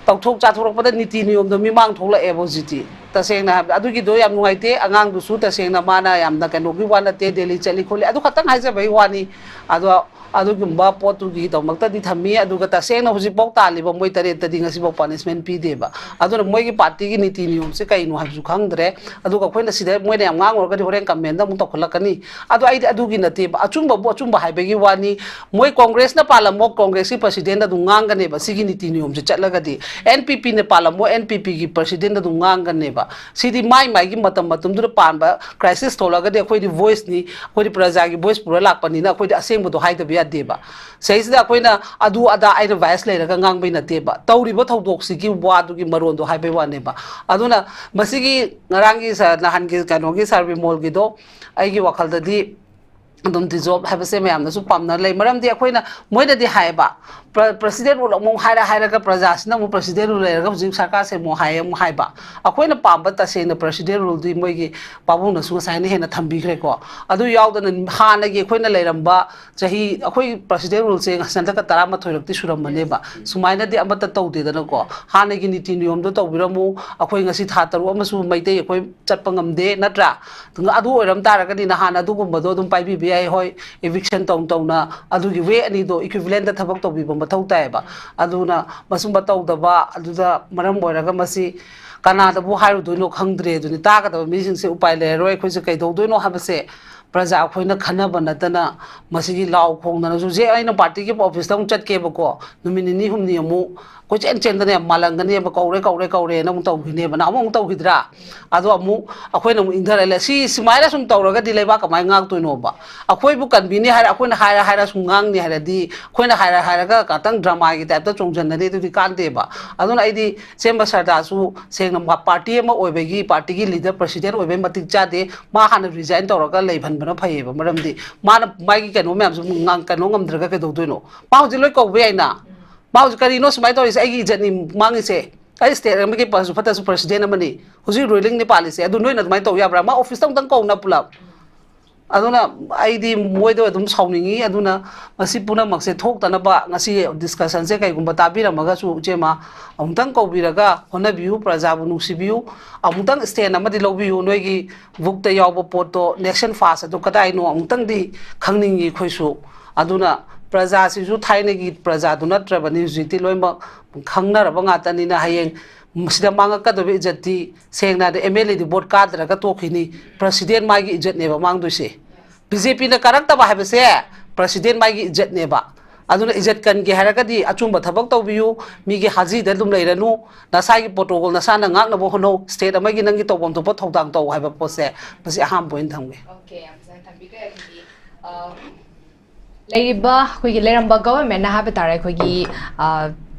ꯇꯧꯊꯣꯛ ꯆꯥꯊꯣꯔꯛꯄꯗ ꯅꯤꯇꯤ ꯅꯤꯌꯣꯝꯗꯣ ꯃꯤꯃꯥꯡ ꯊꯣꯛꯂꯛꯑꯦꯕ ꯍꯧꯖꯤꯛꯇꯤ꯫ ꯇꯁꯦꯡꯅ ꯍꯥꯏꯕꯗ ꯑꯗꯨꯒꯤꯗꯣ ꯌꯥꯝ ꯅꯨꯡꯉꯥꯏꯇꯦ꯫ ꯑꯉꯥꯡꯗꯨꯁꯨ ꯇꯁꯦꯡꯅ ꯃꯥꯅ ꯌꯥꯝꯅ ꯀꯩꯅꯣꯒꯤ ꯋꯥ ꯅꯠꯇꯦ, ꯗꯦꯜꯂꯤ ꯆꯠꯂꯤ ꯈꯣꯠꯂꯤ ꯑꯗꯨ ꯈꯛꯇꯪ ꯍꯥꯏꯖꯕꯒꯤ ꯋꯥꯅꯤ꯫ ꯑꯗꯣ ꯑꯗꯨꯒꯨꯝꯕ ꯄꯣꯠꯇꯨꯒꯤꯗꯃꯛꯇꯗꯤ ꯊꯝꯃꯤ꯫ ꯑꯗꯨꯒ ꯇꯁꯦꯡꯅ ꯍꯧꯖꯤꯛꯐꯥꯎ ꯇꯥꯜꯂꯤꯕ ꯃꯣꯏ ꯇꯔꯦꯠꯇꯗꯤ ꯉꯁꯤꯐꯥꯎ ꯄꯅꯤꯁꯃꯦꯟ ꯄꯤꯗꯦꯕ꯫ ꯑꯗꯨꯅ ꯃꯣꯏꯒꯤ ꯄꯥꯔꯇꯤꯒꯤ ꯅꯤꯇꯤ ꯅꯤꯌꯣꯝꯁꯦ ꯀꯩꯅꯣ ꯍꯥꯏꯕꯁꯨ ꯈꯪꯗ꯭ꯔꯦ꯫ ꯑꯗꯨꯒ ꯑꯩꯈꯣꯏꯅ ꯁꯤꯗ ꯃꯣꯏꯅ ꯌꯥꯝ ꯉꯥꯡꯉꯨꯔꯒꯗꯤ ꯍꯣꯔꯦꯟ ꯀꯃꯦꯟꯗ ꯑꯃꯨꯛ ꯇꯧꯈꯠꯂꯛꯀꯅꯤ꯫ ꯑꯗꯣ ꯑꯩꯗꯤ ꯑꯗꯨꯒꯤ ꯅꯠꯇꯦꯕ, ꯑꯆꯨꯝꯕꯕꯨ ꯑꯆꯨꯝꯕ ꯍꯥꯏꯕꯒꯤ ꯋꯥꯅꯤ꯫ ꯃꯣꯏ ꯀꯣꯡꯒ꯭ꯔꯦꯁꯅ ꯄꯥꯜꯂꯝꯃꯣ, ꯀꯣꯡꯒ꯭ꯔꯦꯁꯀꯤ ꯄ꯭ꯔꯁꯤꯗꯦꯟ ꯑꯗꯨꯝ ꯉꯥꯡꯒꯅꯦꯕ ꯁꯤꯒꯤ ꯅꯤꯇꯤ ꯅꯤꯌꯣꯝꯁꯦ ꯆꯠꯂꯒꯗꯤ꯫ ꯑꯦꯟ ꯄꯤ ꯄꯤꯅ ꯄꯥꯜꯂꯝꯃꯣ, ꯑꯦꯟ ꯄꯤ ꯄꯤꯒꯤ ꯄ꯭ꯔꯁꯤꯗꯦꯟ ꯑꯗꯨꯝ ꯉꯥꯡꯒꯅꯦꯕ꯫ ꯁꯤꯗꯤ ꯃꯥꯏ ꯃꯥꯏꯒꯤ ꯃꯇꯝ ꯃꯇꯝꯗꯨꯗ ꯄꯥꯟꯕ ꯀ꯭ꯔꯥꯏꯁꯤꯁ ꯊꯣꯛꯂꯛꯑꯒꯗꯤ ꯑꯩꯈꯣꯏꯗꯤ ꯚꯣꯏꯁꯅꯤ, ꯑꯩꯈꯣꯏꯗꯤ ꯄ꯭ꯔꯖꯥꯒꯤ ꯚꯣꯏꯁ ꯄꯨꯔ ꯂꯥꯛꯄꯅꯤꯅ ꯑꯩꯈꯣꯏꯗꯤ ꯑꯁꯦꯡꯕꯗꯣ ꯍꯥꯏꯗꯕ ꯌꯥꯗꯦꯕ꯫ ꯁꯤꯗꯩꯁꯤꯗ ꯑꯩꯈꯣꯏꯅ ꯑꯗꯨ ꯑꯗꯥ ꯑꯩꯅ ꯚꯥꯏꯁ ꯂꯩꯔꯒ ꯉꯥꯡꯕꯩ ꯅꯠꯇꯦꯕ, ꯇꯧꯔꯤꯕ ꯊꯧꯗꯣꯛꯁꯤꯒꯤ ꯋꯥꯗꯨꯒꯤ ꯃꯔꯣꯟꯗꯣ ꯍꯥꯏꯕꯩ ꯋꯥꯅꯦꯕ꯫ ꯑꯗꯨꯅ ꯃꯁꯤꯒꯤ ꯉꯔꯥꯡꯒꯤ ꯁ-, ꯅꯍꯥꯟꯒꯤ ꯀꯩꯅꯣꯒꯤ ꯁꯥꯔ ꯕꯤꯃꯣꯜꯒꯤꯗꯣ ꯑꯩꯒꯤ ꯋꯥꯈꯜꯗꯗꯤ ꯑꯗꯨꯝ ꯗꯤꯖꯣꯜꯕ ꯍꯥꯏꯕꯁꯦ ꯃꯌꯥꯝꯅꯁꯨ ꯄꯥꯝꯅ ꯂꯩ꯫ ꯃꯔꯝꯗꯤ ꯑꯩꯈꯣꯏꯅ, ꯃꯣꯏꯅꯗꯤ ꯍꯥꯏꯌꯦꯕ, ꯄ꯭ꯔ-, ꯄ꯭ꯔꯁꯤꯗꯦꯟ ꯔꯨꯜ ꯑꯃꯨꯛ ꯍꯥꯏꯔ ꯍꯥꯏꯔꯒ ꯄ꯭ꯔꯖꯥꯁꯤꯅ ꯑꯃꯨꯛ ꯄ꯭ꯔꯁꯤꯗꯦꯟ ꯔꯨꯜ ꯂꯩꯔꯒ ꯍꯧꯖꯤꯛ ꯁꯔꯀꯥꯔ ꯁꯦꯝꯃꯣ ꯍꯥꯏꯌꯦ ꯑꯃꯨꯛ ꯍꯥꯏꯕ꯫ ꯑꯩꯈꯣꯏꯅ ꯄꯥꯝꯕ ꯇꯁꯦꯡꯅ ꯄ꯭ꯔꯁꯤꯗꯦꯟ ꯔꯨꯜꯗꯤ ꯃꯣꯏꯒꯤ ꯄꯥꯕꯨꯡꯅꯁꯨ ꯉꯁꯥꯏꯅ ꯍꯦꯟꯅ ꯊꯝꯕꯤꯈ꯭ꯔꯦꯀꯣ꯫ ꯑꯗꯨ ꯌꯥꯎꯗꯅ ꯍꯥꯟꯅꯒꯤ ꯑꯩꯈꯣꯏꯅ ꯂꯩꯔꯝꯕ ꯆꯍꯤ, ꯑꯩꯈꯣꯏ ꯄ꯭ꯔꯁꯤꯗꯦꯟ ꯔꯨꯜꯁꯦ ꯍꯟꯗꯛꯀ ꯇꯔꯥꯃꯥꯊꯣꯏꯔꯛꯇꯤ ꯁꯨꯔꯝꯕꯅꯦꯕ꯫ ꯁꯨꯃꯥꯏꯅꯗꯤ ꯑꯃꯠꯇ ꯇꯧꯗꯦꯗꯅꯀꯣ꯫ ꯍꯥꯟꯅꯒꯤ ꯅꯤꯇꯤ ꯅꯤꯌꯣꯝꯗꯣ ꯇꯧꯕꯤꯔꯝꯃꯨ꯫ ꯑꯩꯈꯣꯏ ꯉꯁꯤ ꯊꯥ ꯇꯔꯨꯛ ꯑꯃꯁꯨ ꯃꯩꯇꯩ ꯑꯩꯈꯣꯏ ꯆꯠꯄ ꯉꯝꯗꯦ, ꯅꯠꯇ꯭ꯔꯥ? ꯑꯗꯨ ꯑꯣꯏꯔꯝ ꯇꯥꯔꯒꯗꯤ ꯅꯍꯥꯟ ꯑꯗꯨꯒꯨꯝꯕꯗꯣ ꯑꯗꯨꯝ ꯄꯥꯏꯕꯤꯕ ꯌꯥꯏ꯫ ꯍꯣꯏ, eviction ꯇꯧ ꯇꯧꯅ ꯑꯗꯨꯒꯤ ꯋꯦ ꯑꯅꯤꯗꯣ equivalent ꯊꯕꯛ ꯇꯧꯕꯤꯕ ꯃꯊꯧ ꯇꯥꯏꯌꯦꯕ꯫ ꯑꯗꯨꯅ ꯃꯁꯨꯝꯕ ꯇꯧꯗꯕ ꯑꯗꯨꯗ ꯃꯔꯝ ꯑꯣꯏꯔꯒ ꯃꯁꯤ ꯀꯅꯥꯗꯕꯨ ꯍꯥꯏꯔꯨꯗꯣꯏꯅꯣ ꯈꯪꯗ꯭ꯔꯦ꯫ ꯑꯗꯨꯅꯤ ꯇꯥꯒꯗꯕ ꯃꯤꯁꯤꯡꯁꯦ ꯎꯄꯥꯏ ꯂꯩꯔꯔꯣꯏ꯫ ꯑꯩꯈꯣꯏꯁꯦ ꯀꯩꯗꯧꯗꯣꯏꯅꯣ ꯍꯥꯏꯕꯁꯦ ꯄ꯭ꯔꯖꯥ ꯑꯩꯈꯣꯏꯅ ꯈꯟꯅꯕ ꯅꯠꯇꯅ ꯃꯁꯤꯒꯤ ꯂꯥꯎ ꯈꯣꯡꯗꯅꯁꯨ ꯍꯧꯖꯤꯛ ꯑꯩꯅ ꯄꯥꯔꯇꯤꯒꯤ ꯑꯣꯐꯤꯁꯇ ꯑꯃꯨꯛ ꯆꯠꯀꯦꯕꯀꯣ, ꯅꯨꯃꯤꯠ ꯅꯤꯅꯤ ꯍꯨꯝꯅꯤ ꯑꯃꯨꯛ ꯀꯣꯏꯆꯦꯟ ꯆꯦꯟꯗꯅ ꯌꯥꯝ ꯃꯥꯜꯂꯝꯒꯅꯦꯕ, ꯀꯧꯔꯦ ꯀꯧꯔꯦ ꯀꯧꯔꯦꯅ ꯑꯃꯨꯛ ꯇꯧꯈꯤꯅꯦꯕ, ꯅꯍꯥꯟꯃꯨꯛ ꯑꯃꯨꯛ ꯇꯧꯈꯤꯗ꯭ꯔꯥ? ꯑꯗꯣ ꯑꯃꯨꯛ ꯑꯩꯈꯣꯏꯅ ꯑꯃꯨꯛ ꯏꯪꯊꯔ ꯂꯩ꯫ ꯁꯤ ꯁꯨꯃꯥꯏꯅ ꯁꯨꯝ ꯇꯧꯔꯒꯗꯤ ꯂꯩꯕꯥꯛ ꯀꯃꯥꯏꯅ ꯉꯥꯛꯇꯣꯏꯅꯣꯕ? ꯑꯩꯈꯣꯏꯕꯨ ꯀꯟꯕꯤꯅꯤ ꯍꯥꯏꯔ, ꯑꯩꯈꯣꯏꯅ ꯍꯥꯏꯔ ꯍꯥꯏꯔ ꯁꯨꯝ ꯉꯥꯡꯅꯤ ꯍꯥꯏꯔꯗꯤ, ꯑꯩꯈꯣꯏꯅ ꯍꯥꯏꯔ ꯍꯥꯏꯔꯒ ꯉꯥꯛꯇꯪ ꯗ꯭ꯔꯃꯥꯒꯤ ꯇꯥꯏꯞꯇ ꯆꯣꯡꯁꯤꯟꯅꯅꯤ, ꯑꯗꯨꯗꯤ ꯀꯥꯟꯗꯦꯕ꯫ ꯑꯗꯨꯅ ꯑꯩꯗꯤ ꯁꯦꯝꯕ ꯁꯔꯗꯥꯁꯨ ꯁꯦꯡꯅ ꯃꯥ ꯄꯥꯔꯇꯤ ꯑꯃ ꯑꯣꯏꯕꯒꯤ, ꯄꯥꯔꯇꯤꯒꯤ ꯂꯤꯗꯔ ꯄ꯭ꯔꯁꯤꯗꯦꯟ ꯑꯣꯏꯕꯒꯤ ꯃꯇꯤꯛ ꯆꯥꯗꯦ꯫ ꯃꯥ ꯍꯥꯟꯅ ꯔꯤꯖꯥꯏꯟ ꯇꯧꯔꯒ ꯂꯩꯍꯟꯕꯅ ꯐꯩꯌꯦꯕ꯫ ꯃꯔꯝꯗꯤ ꯃꯥꯅ ꯃꯥꯒꯤ ꯀꯩꯅꯣ ꯃꯌꯥꯝꯁꯨ ꯉꯥꯡ-, ꯀꯩꯅꯣ ꯉꯝꯗ꯭ꯔꯒ ꯀꯩꯗꯧꯗꯣꯏꯅꯣ? ꯃꯥ ꯍꯧꯖꯤꯛ ꯂꯣꯏ ꯀꯧꯕ ꯌꯥꯏꯅ꯫ ꯃꯥ ꯍꯧꯖꯤꯛ ꯀꯔꯤꯅꯣ ꯁꯨꯃꯥꯏꯅ ꯇꯧꯔꯤꯁꯦ? ꯑꯩꯒꯤ ꯏꯖꯠꯅꯤ ꯃꯥꯡꯉꯤꯁꯦ꯫ ꯑꯩ ꯁ꯭ꯇꯦꯠ ꯑꯃꯒꯤ ꯐꯁꯨ ꯐꯠꯇꯁꯨ ꯄ꯭ꯔꯁꯤꯗꯦꯟ ꯑꯃꯅꯤ꯫ ꯍꯧꯖꯤꯛ ꯔꯨꯂꯤꯡꯅꯤ ꯄꯥꯜꯂꯤꯁꯦ꯫ ꯑꯗꯨ ꯅꯣꯏꯅ ꯑꯗꯨꯃꯥꯏꯅ ꯇꯧ ꯌꯥꯕ꯭ꯔꯥ? ꯃꯥ ꯑꯣꯐꯤꯁꯇ ꯑꯃꯨꯛꯇꯪ ꯀꯧꯅ ꯄꯨꯂꯞ꯫ ꯑꯗꯨꯅ ꯑꯩꯗꯤ ꯃꯣꯏꯗ ꯑꯗꯨꯝ ꯁꯥꯎꯅꯤꯡꯉꯤ꯫ ꯑꯗꯨꯅ ꯃꯁꯤ ꯄꯨꯝꯅꯃꯛꯁꯦ ꯊꯣꯛꯇꯅꯕ ꯉꯁꯤ ꯗꯤꯁꯀꯁꯟꯁꯦ ꯀꯩꯒꯨꯝꯕ ꯇꯥꯕꯤꯔꯝꯃꯒꯁꯨ, ꯏꯆꯦꯃ, ꯑꯃꯨꯛꯇꯪ ꯀꯧꯕꯤꯔꯒ ꯍꯣꯠꯅꯕꯤꯌꯨ, ꯄ꯭ꯔꯖꯥꯕꯨ ꯅꯨꯡꯁꯤꯕꯤꯌꯨ, ꯑꯃꯨꯛꯇꯪ ꯁ꯭ꯇꯦꯟ ꯑꯃꯗꯤ ꯂꯧꯕꯤꯌꯨ꯫ ꯅꯣꯏꯒꯤ ꯕꯨꯛꯇ ꯌꯥꯎꯕ ꯄꯣꯠꯇꯣ, ꯅꯦꯛꯁꯟ ꯐꯥꯁ ꯑꯗꯨ ꯀꯗꯥꯏꯅꯣ ꯑꯃꯨꯛꯇꯪꯗꯤ ꯈꯪꯅꯤꯡꯉꯤ ꯑꯩꯈꯣꯏꯁꯨ꯫ ꯑꯗꯨꯅ ꯄ꯭ꯔꯖꯥꯁꯤꯁꯨ ꯊꯥꯏꯅꯒꯤ ꯄ꯭ꯔꯖꯥꯗꯨ ꯅꯠꯇ꯭ꯔꯕꯅꯤ, ꯍꯧꯖꯤꯛꯇꯤ ꯂꯣꯏꯅꯃꯛ ꯈꯪꯅꯔꯕ ꯉꯥꯛꯇꯅꯤꯅ ꯍꯌꯦꯡ ꯁꯤꯗ ꯃꯥꯡꯉꯛꯀꯗꯕ ꯏꯖꯠꯇꯤ, ꯁꯦꯡꯅ ꯍꯥꯏꯔꯗꯤ, ꯑꯦꯝ ꯑꯦꯜ ꯑꯦꯗꯤ ꯚꯣꯠ ꯀꯥꯗ꯭ꯔꯒ ꯇꯣꯛꯈꯤꯅꯤ꯫ ꯄ꯭ꯔꯁꯤꯗꯦꯟ ꯃꯥꯒꯤ ꯏꯖꯠꯅꯦꯕ ꯃꯥꯡꯗꯣꯏꯁꯦ꯫ ꯕꯤ ꯖꯦ ꯄꯤꯅ ꯀꯥꯔꯛꯇꯕ ꯍꯥꯏꯕꯁꯦ ꯄ꯭ꯔꯁꯤꯗꯦꯟ ꯃꯥꯒꯤ ꯏꯖꯠꯅꯦꯕ꯫ ꯑꯗꯨꯅ ꯏꯖꯠ ꯀꯟꯒꯦ ꯍꯥꯏꯔꯒꯗꯤ ꯑꯆꯨꯝꯕ ꯊꯕꯛ ꯇꯧꯕꯤꯌꯨ, ꯃꯤꯒꯤ ꯍꯥꯖꯤꯗ ꯑꯗꯨꯝ ꯂꯩꯔꯅꯨ, ꯅꯁꯥꯒꯤ ꯄ꯭ꯔꯣꯇꯣꯀꯣꯜ ꯅꯁꯥꯅ ꯉꯥꯛꯅꯕ ꯍꯣꯠꯅꯧ, ꯁ꯭ꯇꯦꯠ ꯑꯃꯒꯤ ꯅꯪꯒꯤ ꯇꯧꯐꯝ ꯊꯣꯛꯄ ꯊꯧꯗꯥꯡ ꯇꯧ ꯍꯥꯏꯕ ꯄꯣꯠꯁꯦ, ꯃꯁꯤ ꯑꯍꯥꯟꯕ ꯑꯣꯏꯅ ꯊꯝꯒꯦ꯫ ꯑꯣꯀꯦ, ꯌꯥꯝ ꯐꯖꯅ ꯊꯝꯕꯤꯈ꯭ꯔꯦ꯫ ꯑꯗꯨꯗꯤ, ꯑ, ꯂꯩꯔꯤꯕ ꯑꯩꯈꯣꯏꯒꯤ ꯂꯩꯔꯝꯕ ꯒꯚꯔꯟꯃꯦꯟꯠꯅ ꯍꯥꯏꯕ ꯇꯥꯔꯦ, ꯑꯩꯈꯣꯏꯒꯤ, ꯑ,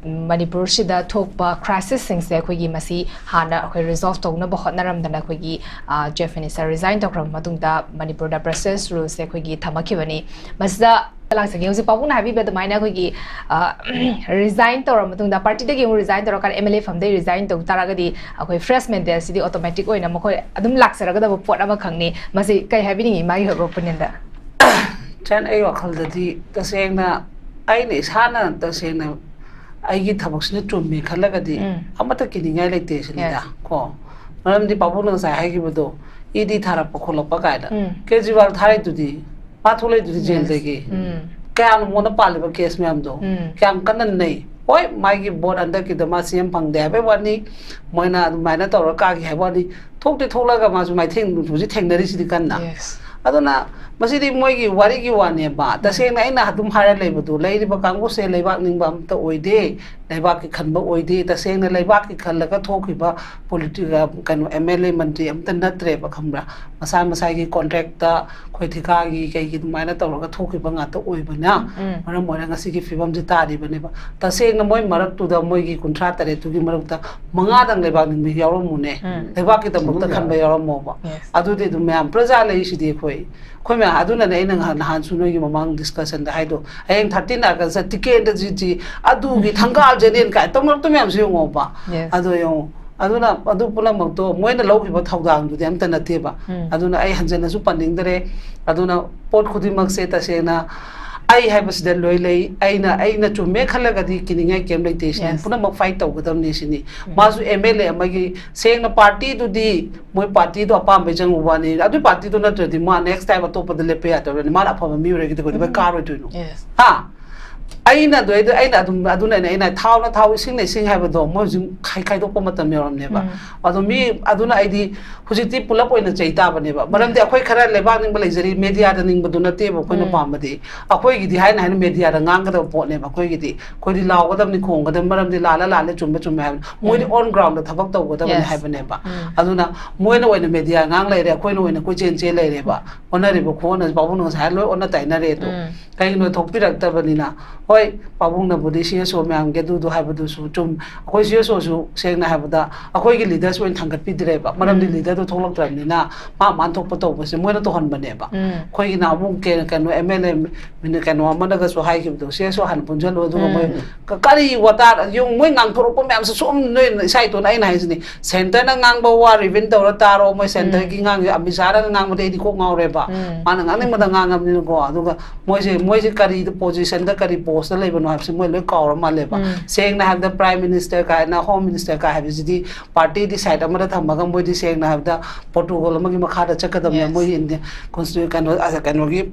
ꯃꯅꯤꯄꯨꯔꯁꯤꯗ ꯊꯣꯛꯄ ꯀ꯭ꯔꯥꯏꯁꯤꯁꯁꯤꯡꯁꯦ ꯑꯩꯈꯣꯏꯒꯤ ꯃꯁꯤ ꯍꯥꯟꯅ ꯑꯩꯈꯣꯏ ꯔꯤꯖꯣꯜꯚ ꯇꯧꯅꯕ ꯍꯣꯠꯅꯔꯝꯗꯅ ꯑꯩꯈꯣꯏꯒꯤ, ꯑ, ꯆꯤꯐ ꯃꯤꯅꯤꯁꯇꯔ ꯔꯤꯖꯥꯏꯟ ꯇꯧꯈ꯭ꯔꯕ ꯃꯇꯨꯡꯗ ꯃꯅꯤꯄꯨꯔꯗ ꯄ꯭ꯔꯦꯁꯤꯗꯦꯟꯁ ꯔꯨꯜꯁꯦ ꯑꯩꯈꯣꯏꯒꯤ ꯊꯝꯃꯛꯈꯤꯕꯅꯤ꯫ ꯃꯁꯤꯗ ꯂꯥꯛꯆꯒꯦ꯫ ꯍꯧꯖꯤꯛ ꯄꯥꯕꯨꯡꯅ ꯍꯥꯏꯕꯤꯕ ꯑꯗꯨꯃꯥꯏꯅ ꯑꯩꯈꯣꯏꯒꯤ, ꯑ, ꯔꯤꯖꯥꯏꯟ ꯇꯧꯔꯕ ꯃꯇꯨꯡꯗ, ꯄꯥꯔꯇꯤꯗꯒꯤ ꯑꯃꯨꯛ ꯔꯤꯖꯥꯏꯟ ꯇꯧꯔꯀꯥꯟꯗ ꯑꯦꯝ ꯑꯦꯜ ꯑꯦ ꯐꯝꯗꯩ ꯔꯤꯖꯥꯏꯟ ꯇꯧ ꯇꯥꯔꯒꯗꯤ ꯑꯩꯈꯣꯏ ꯐ꯭ꯔꯦꯁ ꯃꯦꯟꯗꯦꯠꯁꯤꯗꯤ ꯑꯣꯇꯣꯃꯦꯇꯤꯛ ꯑꯣꯏꯅ ꯃꯈꯣꯏ ꯑꯗꯨꯝ ꯂꯥꯛꯆꯔꯒꯗꯕ ꯄꯣꯠ ꯑꯃꯈꯛꯅꯤ꯫ ꯃꯁꯤ ꯀꯩ ꯍꯥꯏꯕꯤꯅꯤꯡꯉꯤ ꯃꯥꯒꯤ ꯑꯣꯏꯕ ꯑꯣꯄꯤꯅꯤꯌꯟꯗ? ꯆꯟ, ꯑꯩ ꯋꯥꯈꯜꯗꯗꯤ ꯇꯁꯦꯡꯅ ꯑꯩꯅ ꯏꯁꯥꯅ ꯇꯁꯦꯡꯅ ꯑꯩꯒꯤ ꯊꯕꯛꯁꯤꯅ ꯆꯨꯝꯃꯦ ꯈꯜꯂꯒꯗꯤ ꯎꯝ꯫ ꯑꯃꯠꯇ ꯀꯤꯅꯤꯡꯉꯥꯏ ꯂꯩꯇꯦ ꯁꯤꯅꯤꯗ꯫ Yes꯫ ꯀꯣ, ꯃꯔꯝꯗꯤ ꯄꯥꯕꯨꯡꯅ ꯉꯁꯥꯏ ꯍꯥꯏꯈꯤꯕꯗꯣ, ꯏ ꯗꯤ ꯊꯥꯔꯛꯄ ꯈꯣꯠꯂꯛꯄ ꯀꯥꯏꯅ꯫ ꯎꯝ꯫ ꯀꯦꯖ꯭ꯔꯤꯋꯥꯜ ꯊꯥꯔꯛꯏꯗꯨꯗꯤ, ꯃꯥ ꯊꯣꯛꯂꯛꯏꯗꯨꯗꯤ Yes꯫ ꯖꯦꯜꯗꯒꯤ꯫ ꯎꯝ꯫ ꯀꯌꯥꯝ ꯃꯉꯣꯟꯗ ꯄꯥꯜꯂꯤꯕ ꯀꯦꯁ ꯃꯌꯥꯝꯗꯣ? ꯎꯝ꯫ ꯀꯌꯥꯝ ꯀꯟꯅ ꯅꯩ? ꯍꯣꯏ, ꯃꯥꯒꯤ ꯚꯣꯠ ꯍꯟꯗꯛꯀꯤꯗ ꯃꯥ ꯁꯤ ꯑꯦꯝ ꯐꯪꯗꯦ ꯍꯥꯏꯕꯩ ꯋꯥꯅꯤ, ꯃꯣꯏꯅ ꯑꯗꯨꯃꯥꯏꯅ ꯇꯧꯔ ꯀꯥꯈꯤ ꯍꯥꯏꯕ ꯋꯥꯅꯤ꯫ ꯊꯣꯛꯇꯤ ꯊꯣꯛꯂꯒ ꯃꯥꯁꯨ ꯃꯥꯏꯊꯦꯡ ꯍꯧꯖꯤꯛ ꯊꯦꯡꯅꯔꯤꯁꯤꯗꯤ ꯀꯟꯅ꯫ Yes꯫ ꯑꯗꯨꯅ ꯃꯁꯤꯗꯤ ꯃꯣꯏꯒꯤ ꯋꯥꯔꯤꯒꯤ ꯋꯥꯅꯦꯕ꯫ ꯎꯝ꯫ ꯇꯁꯦꯡꯅ ꯑꯩꯅ ꯑꯗꯨꯝ ꯍꯥꯏꯔ ꯂꯩꯕꯗꯣ, ꯂꯩꯔꯤꯕ ꯀꯥꯡꯕꯨꯁꯦ ꯂꯩꯕꯥꯛ ꯅꯤꯡꯕ ꯑꯝꯇ ꯑꯣꯏꯗꯦ, ꯂꯩꯕꯥꯛꯀꯤ ꯈꯟꯕ ꯑꯣꯏꯗꯦ꯫ ꯇꯁꯦꯡꯅ ꯂꯩꯕꯥꯛꯀꯤ ꯈꯜꯂꯒ ꯊꯣꯛꯈꯤꯕ ꯄꯣꯂꯤꯇꯤ-, ꯑ, ꯀꯩꯅꯣ, ꯑꯦꯝ ꯑꯦꯜ ꯑꯦ ꯃꯟꯇ꯭ꯔꯤ ꯑꯝꯇ ꯅꯠꯇ꯭ꯔꯦꯕ, ꯈꯪꯕ꯭ꯔꯥ? ꯃꯁꯥ ꯃꯁꯥꯒꯤ ꯀꯣꯟꯇ꯭ꯔꯦꯛꯇ ꯑꯩꯈꯣꯏ ꯊꯤꯀꯥꯒꯤ ꯀꯩꯒꯤ ꯑꯗꯨꯃꯥꯏꯅ ꯇꯧꯔꯒ ꯊꯣꯛꯈꯤꯕ ꯉꯥꯛꯇ ꯑꯣꯏꯕꯅ ꯎꯝ꯫ ꯃꯔꯝ ꯑꯣꯏꯔꯒ ꯉꯁꯤꯒꯤ ꯐꯤꯕꯝꯁꯦ ꯇꯥꯔꯤꯕꯅꯦꯕ꯫ ꯇꯁꯦꯡꯅ ꯃꯣꯏ ꯃꯔꯛꯇꯨꯗ ꯃꯣꯏꯒꯤ ꯀꯨꯟꯊ꯭ꯔꯥ ꯇꯔꯦꯠꯇꯨꯒꯤ ꯃꯔꯛꯇ ꯃꯉꯥꯗꯪ ꯂꯩꯕꯥꯛ ꯅꯤꯡꯕ ꯌꯥꯎꯔꯝꯃꯨꯅꯦ꯫ ꯎꯝ꯫ ꯂꯩꯕꯥꯛꯀꯤꯗꯃꯛꯇ ꯈꯟꯕ ꯌꯥꯎꯔꯝꯃꯣꯕ꯫ Yes꯫ ꯑꯗꯨꯗꯤ ꯑꯗꯨꯝ ꯃꯌꯥꯝ ꯄ꯭ꯔꯖꯥ ꯂꯩꯔꯤꯁꯤꯗꯤ ꯑꯩꯈꯣꯏ꯫ ꯑꯩꯈꯣꯏ ꯃꯌꯥꯝ, ꯑꯗꯨꯅꯅꯦ ꯑꯩꯅ ꯉꯍꯥꯟ, ꯅꯍꯥꯟꯁꯨ ꯅꯣꯏꯒꯤ ꯃꯃꯥꯡ ꯗꯤꯁꯀꯁꯟꯗ ꯍꯥꯏꯗꯣ, ꯍꯌꯦꯡ ꯊꯥꯔꯇꯤꯟ ꯑꯥꯒꯁꯇ ꯇꯤꯀꯦꯟꯗ꯭ꯔꯖꯤꯠꯖꯤ ꯑꯗꯨꯒꯤ ꯊꯪꯒꯥꯜ ꯖꯦꯅꯦꯟ ꯀꯥꯏ ꯇꯧꯅꯔꯛꯇ ꯃꯌꯥꯝꯁꯨ ꯌꯦꯡꯉꯣꯕ꯫ Yes꯫ ꯑꯗꯣ ꯌꯦꯡꯉꯣ, ꯑꯗꯨꯅ ꯑꯗꯨ ꯄꯨꯝꯅꯃꯛꯇꯣ ꯃꯣꯏꯅ ꯂꯧꯈꯤꯕ ꯊꯧꯗꯥꯡꯗꯨꯗꯤ ꯑꯝꯇ ꯅꯠꯇꯦꯕ꯫ ꯎꯝ꯫ ꯑꯗꯨꯅ ꯑꯩ ꯍꯟꯖꯟꯅꯁꯨ ꯄꯟꯅꯤꯡꯗꯔꯦ꯫ ꯑꯗꯨꯅ ꯄꯣꯠ ꯈꯨꯗꯤꯡꯃꯛꯁꯦ ꯇꯁꯦꯡꯅ ꯑꯩ ꯍꯥꯏꯕꯁꯤꯗ ꯂꯣꯏ ꯂꯩ꯫ ꯑꯩꯅ ꯑꯩꯅ ꯆꯨꯝꯃꯦ ꯈꯜꯂꯒꯗꯤ ꯀꯤꯅꯤꯡꯉꯥꯏ ꯀꯩꯝ ꯂꯩꯇꯦ ꯁꯤꯅꯤ꯫ Yes. ꯄꯨꯝꯅꯃꯛ ꯐꯥꯏꯠ ꯇꯧꯒꯗꯕꯅꯤ ꯁꯤꯅꯤ꯫ ꯎꯝ꯫ ꯃꯥꯁꯨ ꯑꯦꯝ ꯑꯦꯜ ꯑꯦ ꯑꯃꯒꯤ ꯁꯦꯡꯅ ꯄꯥꯔꯇꯤꯗꯨꯗꯤ ꯃꯣꯏ ꯄꯥꯔꯇꯤꯗꯣ ꯑꯄꯥꯝꯕꯩ ꯆꯪꯉꯨꯕ ꯋꯥꯅꯤ꯫ ꯑꯗꯨꯏ ꯄꯥꯔꯇꯤꯗꯣ ꯅꯠꯇ꯭ꯔꯗꯤ ꯃꯥ ꯅꯦꯛꯁ ꯇꯥꯏꯝ ꯑꯇꯣꯞꯄꯗ ꯂꯦꯞꯄ ꯌꯥꯗꯕꯅꯤ꯫ ꯃꯥꯅ ꯑꯐꯕ ꯃꯤ ꯑꯣꯏꯔꯒꯗꯤ ꯀꯩꯗꯧꯕꯩ ꯎꯝ꯫ ꯀꯥꯔꯣꯏꯗꯣꯏꯅꯣ? Yes. ꯍꯥ? ꯑꯩꯅ ꯑꯗꯨ ꯑꯩꯗ ꯑꯩꯅ ꯑꯗꯨꯝ ꯑꯗꯨꯅꯅꯦ ꯑꯩꯅ ꯊꯥꯎꯅ ꯊꯥꯎ ꯏꯁꯤꯡꯅ ꯏꯁꯤꯡ ꯍꯥꯏꯕꯗꯣ ꯃꯣꯏ ꯍꯧꯖꯤꯛ ꯈꯥꯏ ꯈꯥꯏꯗꯣꯛꯄ ꯃꯇꯝ ꯌꯧꯔꯝꯅꯦꯕ꯫ ꯎꯝ꯫ ꯑꯗꯣ ꯃꯤ ꯑꯗꯨꯅ ꯑꯩꯗꯤ ꯍꯧꯖꯤꯛꯇꯤ ꯄꯨꯂꯞ ꯑꯣꯏꯅ ꯆꯩ ꯇꯥꯕꯅꯦꯕ꯫ ꯃꯔꯝꯗꯤ ꯑꯩꯈꯣꯏ ꯈꯔ ꯂꯩꯕꯥꯛ ꯅꯤꯡꯕ ꯂꯩꯖꯔꯤ, ꯃꯦꯗꯤꯌꯥꯗ ꯅꯤꯡꯕꯗꯨ ꯅꯠꯇꯦꯕ ꯑꯩꯈꯣꯏꯅ ꯎꯝ꯫ ꯄꯥꯝꯕꯗꯤ꯫ ꯑꯩꯈꯣꯏꯒꯤꯗꯤ ꯍꯥꯏꯅ ꯍꯥꯏꯅ ꯃꯦꯗꯤꯌꯥꯗ ꯉꯥꯡꯒꯗꯕ ꯄꯣꯠꯅꯦꯕ꯫ ꯑꯩꯈꯣꯏꯒꯤꯗꯤ ꯑꯩꯈꯣꯏꯗꯤ ꯂꯥꯎꯒꯗꯕꯅꯤ, ꯈꯣꯡꯒꯗꯕꯅꯤ, ꯃꯔꯝꯗꯤ ꯂꯥꯜꯂ ꯂꯥꯜꯂꯦ, ꯆꯨꯝꯕ ꯆꯨꯝꯃꯦ ꯍꯥꯏꯕꯅꯤ꯫ ꯃꯣꯏꯗꯤ ꯎꯝ꯫ ꯑꯣꯟ ꯒ꯭ꯔꯥꯎꯟꯗ ꯊꯕꯛ ꯇꯧꯒꯗꯕꯅꯤ Yes. ꯍꯥꯏꯕꯅꯦꯕ꯫ ꯎꯝ꯫ ꯑꯗꯨꯅ ꯃꯣꯏꯅ ꯑꯣꯏꯅ ꯃꯦꯗꯤꯌꯥ ꯉꯥꯡ ꯂꯩꯔꯦ, ꯑꯩꯈꯣꯏꯅ ꯑꯣꯏꯅ ꯀꯣꯏꯆꯦꯟ ꯆꯦꯟ ꯂꯩꯔꯦꯕ꯫ ꯑꯣꯟꯅꯔꯤꯕ ꯈꯨꯑꯣꯟꯅꯁꯤ ꯄꯥꯕꯨꯡꯅ ꯉꯁꯥꯏ ꯂꯣꯏ ꯑꯣꯟꯅ ꯇꯩꯅꯔꯦ ꯑꯗꯣ꯫ ꯎꯝ꯫ ꯀꯩꯒꯤꯅꯣ ꯊꯣꯛꯄꯤꯔꯛꯇꯕꯅꯤꯅ꯫ ꯍꯣꯏ, ꯄꯥꯕꯨꯡꯅꯕꯨꯗꯤ ꯁꯤ ꯑꯦꯁ ꯑꯣ ꯃꯌꯥꯝꯒꯤ ꯑꯗꯨꯗꯣ ꯍꯥꯏꯕꯗꯨꯁꯨ ꯆꯨꯝ꯫ ꯑꯩꯈꯣꯏ ꯁꯤ ꯑꯦꯁ ꯑꯣꯁꯨ ꯁꯦꯡꯅ ꯍꯥꯏꯕꯗ ꯑꯩꯈꯣꯏꯒꯤ ꯂꯤꯗꯔꯁ ꯑꯣꯏꯅ ꯊꯥꯡꯒꯠꯄꯤꯗ꯭ꯔꯦꯕ꯫ ꯃꯔꯝꯗꯤ ꯎꯝ꯫ ꯂꯤꯗꯔꯗꯣ ꯊꯣꯛꯂꯛꯇ꯭ꯔꯕꯅꯤꯅ ꯃꯥ ꯃꯥꯅ ꯊꯣꯛꯄ ꯇꯧꯕꯁꯦ ꯃꯣꯏꯅ ꯇꯧꯍꯟꯕꯅꯦꯕ꯫ ꯎꯝ꯫ ꯑꯩꯈꯣꯏꯒꯤꯅ ꯑꯃꯨꯛ ꯀꯩ-, ꯀꯩꯅꯣ ꯑꯦꯝ ꯑꯦꯜ ꯑꯦ ꯃꯤꯅ ꯀꯩꯅꯣ ꯑꯃꯅꯒꯁꯨ ꯍꯥꯏꯈꯤꯕꯗꯣ, ꯁꯤ ꯑꯦꯁ ꯑꯣ ꯍꯥꯟꯅ ꯄꯨꯟꯁꯤꯜꯂꯨ, ꯑꯗꯨꯒ ꯃꯣꯏ ꯎꯝ꯫ ꯀ-, ꯀꯔꯤ ꯋꯥꯇꯥ ꯌꯦꯡꯉꯨ, ꯃꯣꯏ ꯉꯥꯡꯊꯣꯔꯛꯄ ꯃꯌꯥꯝꯁꯦ ꯁꯨꯝ ꯅꯣꯏ ꯏꯁꯥ ꯏꯇꯣꯟ ꯑꯩꯅ ꯍꯥꯏꯁꯤꯅꯤ, ꯁꯦꯟꯇꯔꯅ ꯉꯥꯡꯕ ꯋꯥ ꯔꯤꯚꯤꯟ ꯇꯧꯔ ꯇꯥꯔꯣ, ꯃꯣꯏ ꯁꯦꯟꯇꯔꯒꯤ ꯎꯝ꯫ ꯉꯥꯡꯉꯤ ꯑꯃꯤꯠ ꯁꯥꯍꯅ ꯉꯥꯡꯕꯗꯤ ꯑꯩꯗꯤ ꯀꯣꯛ ꯉꯥꯎꯔꯦꯕ꯫ ꯎꯝ꯫ ꯃꯥꯅ ꯉꯥꯡꯅꯤꯡꯕꯗ ꯉꯥꯡꯉꯕꯅꯤꯅꯀꯣ꯫ ꯑꯗꯨꯒ ꯃꯣꯏꯁꯦ, ꯃꯣꯏꯁꯦ ꯀꯔꯤ ꯄꯣꯖꯤꯁꯟꯗ, ꯀꯔꯤ ꯄꯣꯁꯇ ꯂꯩꯕꯅꯣ ꯍꯥꯏꯕꯁꯦ ꯃꯣꯏ ꯂꯣꯏ ꯀꯥꯎꯔ ꯃꯥꯜꯂꯦꯕ꯫ ꯎꯝ꯫ ꯁꯦꯡꯅ ꯍꯥꯏꯕꯗ ꯄ꯭ꯔꯥꯏꯝ ꯃꯤꯅꯤꯁꯇꯔ ꯀꯥꯏꯅ, ꯍꯣꯝ ꯃꯤꯅꯤꯁꯇꯔ ꯀꯥꯏ ꯍꯥꯏꯕꯁꯤꯗꯤ ꯄꯥꯔꯇꯤꯗꯤ ꯁꯥꯏꯠ ꯑꯃꯗ ꯊꯝꯃꯒ ꯃꯣꯏꯗꯤ ꯁꯦꯡꯅ ꯍꯥꯏꯕꯗ ꯄ꯭ꯔꯣꯇꯣꯀꯣꯜ ꯑꯃꯒꯤ ꯃꯈꯥꯗ ꯆꯠꯀꯗꯕꯅꯦ꯫ Yes. ꯃꯣꯏ ꯏꯟꯗꯤꯌꯥ ꯀꯣꯟꯁꯇꯤꯇ꯭ꯌꯨ-, ꯀꯩꯅꯣ, ꯑ, ꯀꯩꯅꯣꯒꯤ